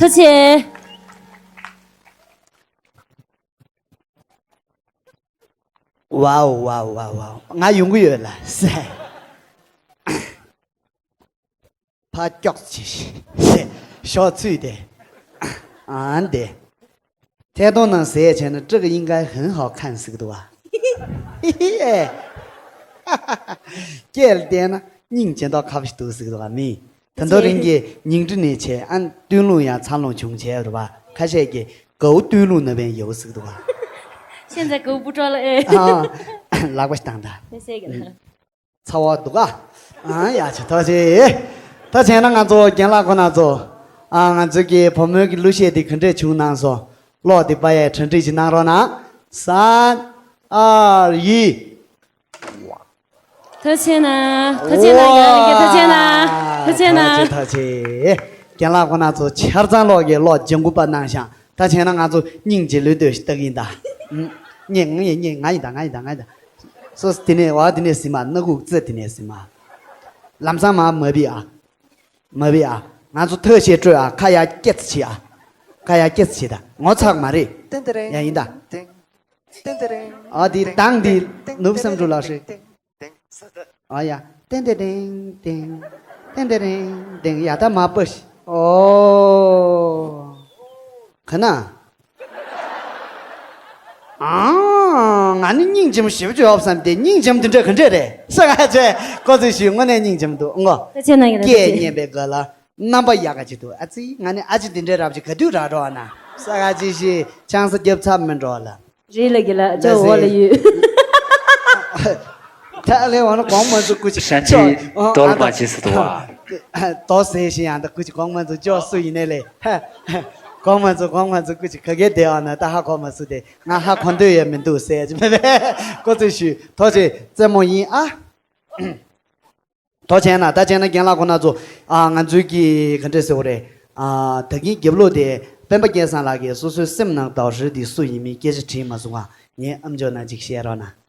ཐུགས་རྗེ་ཆེ། ཝའོ་ཝའོ་ཝའོ་ཝའོ། ང་ཡོང་གི་ཡོད་ལ་ཟེར། ཕར་ཀྱོག་ཅིག་ཟེར། ཞོག་ཚུད་དེ། ཨ་འདི། 台东人谁也全都这个应该很好看是个对吧？嘿嘿哎，སྐད་ལ་བལྟས་ན་སྙིང་རྗེ་མདོག་ཁ་པོ་ཞིག་འདུག་ཟེར་གི་འདུག་ག་མི། ད་དུང་རིང་གི་ཉིང་ཁྲི་ནས་བྱས་ཨ་སྟོད་ལུང་ཡང་ཚ་ལུང་བྱུང་བྱས་རུ་བ་ཁ་ཤས་ཀྱིས་གའུ་སྟོད་ལུང་ན་བན་ཡོད་ཟེར་གི་འདུག་ག 现在狗不抓了哎。 ཨ་ལག་པ་ཞིག་བཏང་ད། 没事的。 ཚ་བ་འདུག་ག་ཨ་ཡ་ཆེ་ཐོག་ཆེ། ད་བྱས་ན་ང་ཚོ་རྒན་ལགས་ཁོ་ན་ཚོ། ཨ་ང་ཚོ་གི་བུ་མོའི་གི་གླུ་གཞས་འདི་ག་འདྲས་བྱུང་གནང་སོང་། ཀློག་འདི་པ་ཡས་གྲ་སྒྲིག་ཅིག་གནང་རོགས་གནང་།三། 二། 一། ཐུགས་རྗེ་ཆེ་གནང་། ཐུགས་རྗེ་ཆེ་གནང་། ཡ་ལི་ཀེ་ཐུགས་རྗེ་ཆེ་གནང་། ཐུགས་རྗེ་ཆེ་གནང་། ཐུགས་རྗེ་ཆེ། རྒན་ལགས་ཁོ་ན་ཚོ་ཆ་ཚང་ཀློག་གི་ཀློག་ལྗང་གུ་པ་གནང་ཤག་ད་བྱས་ན་ང་ཚོ་སྙིང་རྗེ་ལོས་ལྟོས་ཤིག་ལྟ་གི་ཡིན་ད། ཨུམ། ངས་ངས་ངས་ང་ཡིན་ད་ང་ཡིན་ད་ང་ཡིན་ད། སོ་སོ་དེ་ནས་བ་དེ་ནས་ཟིན་མ་སྣ་ཁུག་རྩེ་དེ་ནས་ཟིན་མ། ལམ་སང་མ་མ་བི་ཨ། མ་བི་ཨ། ང་ཚོ་ཐབས་ཤེས་སྤྲོད་ཨ། ཁ་ཡ་སྐྱེ་ཚ་བྱེད་ཨ། ཁ་ཡ་སྐྱེ་ཚ་བྱེད་ད་ངོ་ཚ་མ་རེད། ཏན་ཏན་རེད། ཡ་ཡིན་ད། ཏན་ཏན་ཏན་རེད། ཨ་དེ་དང་དེ་ནུབ་བསམ་འགྲུབ་ལགས་ཧྲི། ཨ་ཡ། ཏན་ཏན་ཏན་ཏན། ཏན་ཏན་ཏན་ཏན། ཡ་ད་མ་པ་ཤི། ཨོ། ག་ན། ཨང་། ང་ནི་སྙིང་རྗེ་མོ་ཞེ་པོ་ཅིག་ཡོད་བསམ་སྟེ་སྙིང་རྗེ་མོ་དེ་འདྲ་ག་འདྲས་རེད་ས་ག་ཅེ། ཀོ་ཙི་ཞུས་དངོས་གནས་སྙིང་རྗེ་མོ་འདུག་ཨོ། ད་ཆེ་ན་ཡིན་ན་སྐད་སྙན་པའི་སྒོ་ལ་རྣམ་པ་ཡག་ག་ཅིག་འདུག་ཨ་ཙི་ང་ནི་ཨ་ཅེ་དེ་འདྲའི་རབ་ཅིག་ག་དུས་རག་འགྲོ་བ་ན་ས་ག་ཅེ་ཞེས་ཆང་ས་རྒྱབ་ཚར་མི་འགྲོ་བ་ལ། རེད་ལ་གི་ལ་ཅོ་འོ་ལ་ཡོད། ད་ལས་འོ་ན་གོང་མ་ཚོ་སྐུ་ཅི་ཤན་ཆི་ཨ་ཏོལ་མ་ཅི་སི་ཏོ་བ། ཏོ་ཟེར་ཞིང་ཡང་ད་སྐུ་ཅི་གོང་མ་ཚོ་ཅོ་སུ་ཡིན་ནས་ལས། གོང་མ་ཚོ་གོང་མ་ཚོ་སྐུ་ཅི་ག་གེ་བསྡད་ཨ་ན་ད་ཧ་གོ་མ་སུ་དེ་ང་ཧ་གོ་འདོད་ཡོད་མི་འདུག་ཟེར་ཅི་མེད་པས་ཀོ་ཚོད་ཞུས་ཐོག་ཆེ་རྩེད་མོ་ཡིན་ཨ། ཐོག་བྱས་ན་ད་བྱས་ན་རྒན་ལགས་ཁོ་ན་ཚོ་ཨ་ང་ཚོའི་གི་ག་འདྲས་ཟེར་བ་རེད། ཨ་ད་གིན་རྒྱབ་ལོགས་དེ་སྤེན་པ་སྐལ་བཟང་ལགས་ཀྱིས་སོ་སོའི་སེམས་ནང་དོགས་གཞི་འདི་སུ་ཡིན་མིན་སྐད་ཆ་དྲིས་མ་སོང་ང་ངས་ཨམ་ཅོག་ནང་ཅིག་བཤད་རོགས་གནང་།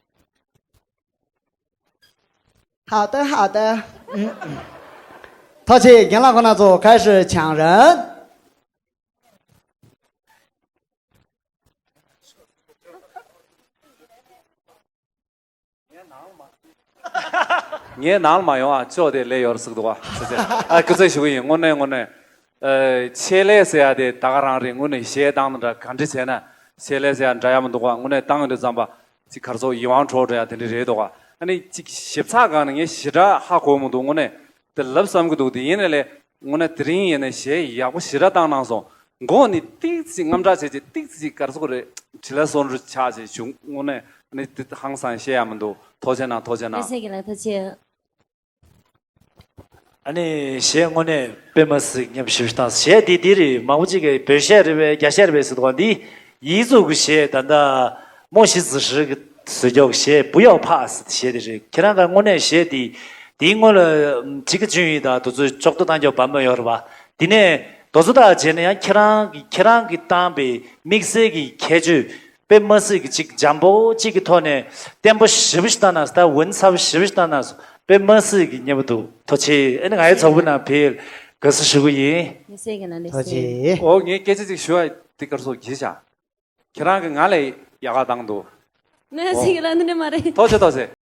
好的，好的。 ཐོག་ཆེ་རྒན་ལགས་ཁོ་ན་ཚོ་开始抢人。 ངའི་ནང་ལ་མ་ཡོང་ཨ་ཅོག་དེ་ལས་ཡོར་ཟིག་འདུག་ཨ། ཨ་སྐུ་ཚེ་ཞུ་གི་ཡིན་དངོས་གནས་དངོས་གནས། ཨ་ཆེད་ལས་ཟེར་ཡ་དེ་ད་ག་རང་རེད་དངོས་གནས་གཞས་བཏང་ན་འདྲ་ག་འདྲ་བྱས་ན་ཆེད་ལས་ཟེར་ཡ་འདྲ་ཡ་མི་འདུག་ཨ་དངོས་གནས་བཏང་ཡོང་དུས་ཙམ་པ་ཅིག་གར་སོགས་ཡིད་དབང་འཕྲོག་འདྲ་ཡ་དེ་འདྲ་རེད་འདུག་ཨ། ཨ་ནི་ཅིག་ཞིབ་ཚགས་སྒང་ནས་ངས་ཞེ་དྲག་ཧ་གོ་མི་འདུག་དངོས་གནས་དེ་ལབ་བསམ་གི་འདུག་དེ་ཡིན་ནའི་ལས། དངོས་གནས་དེ་རིང་ཡིན་ན་གཞས་ཡག་པོ་ཞེ་དྲག་བཏང་གནང་སོང་། མགོ་ནི་ཏིག་ཙི་རྔམ་དྲག་བྱས་རྗེས་ཏིག་ཙི་གར་སོག་རེད་དྲི་ལ་སོང་རུ་ཆགས་བྱས་བྱུང་དངོས་གནས་ནི་དེ་ཧང་སང་བཤད་ཡ་མི་འདུག་ཐོག་ཆེ་ན་ཐོག་ཆེ་ན། ཨ་ས་གི་ལ་ཐོག་ཆེ། ཨ་ནི་གཞས་དངོས་གནས་དཔེ་མ་སྲིད་ཉམས་ཞིབ་བཏང་གཞས་འདི་འདི་རེད་མང་པོ་ཅིག་གིས་བོད་གཞས་རེད་པས་རྒྱ་གཞས་རེད་པས་ཟེར་དུས་འདི་ཡིག་གཟུགས་ཀྱི་གཞས་ད་ལྟ་རྨོ་ཞི་ཟི་ཧྲི་གི་བཟོས་ཀྱོག་གཞས་བུ་ཡོག་ཕ་ཟེར་གཞས་དེ་རེད་ཁྱེད་རང་ག་དངོས་གནས་གཞས་འདི། དེའི་སྔོན་ལ་ཅི་གི་ཅུན་ཡི་དང་དུ་ཚོད་ཅོག་ཏུ་བཏང་ཀྱོག་བམ་མ་ཡོད་རེད་པ། དེ་ནས་དོ་ཚོ་དག་བྱས་ནས་ཡང་ཁྱེད་རང་གི་ཁྱེད་རང་གིས་བཏང་པའི་དམིགས་བསལ་གྱི་ཁྱད་ཆོས་དཔེ་མ་སྲིད་ཀྱི་ཅིག་འཇམ་པོ་གཅིག་གི་ཐོག་ནས་བརྟན་པོ་ཞེ་པོ་ཞིག་བཏང་ན་ད་འོན་ཚ་པོ་ཞེ་པོ་ཞིག་བཏང་ན་དཔེ་མ་སྲིད་ཀྱི་སྙན་པོ་འདུག་ཐུགས་རྗེ་ཆེ། ཨ་ནི་ང་ཡི་ཚོགས་པའི་ནང་ཕེབས་དགའ་བསུ་ཞུ་གི་ཡིན། ཐུགས་རྗེ་ཆེ། ཨོ་ངས་སྐད་ཆ་ཅིག་ཞུ་བ་འདི་སྐར་སོགས་གྱིས་ཤག་ཁྱེད་རང་གིས་ང་ལས་ཡག་ག་བཏང་འདུག་ནས་ཞིག་ལ་འདི་འདྲ་མ་རེད། ཐུགས་རྗེ་ཐུགས་རྗེ།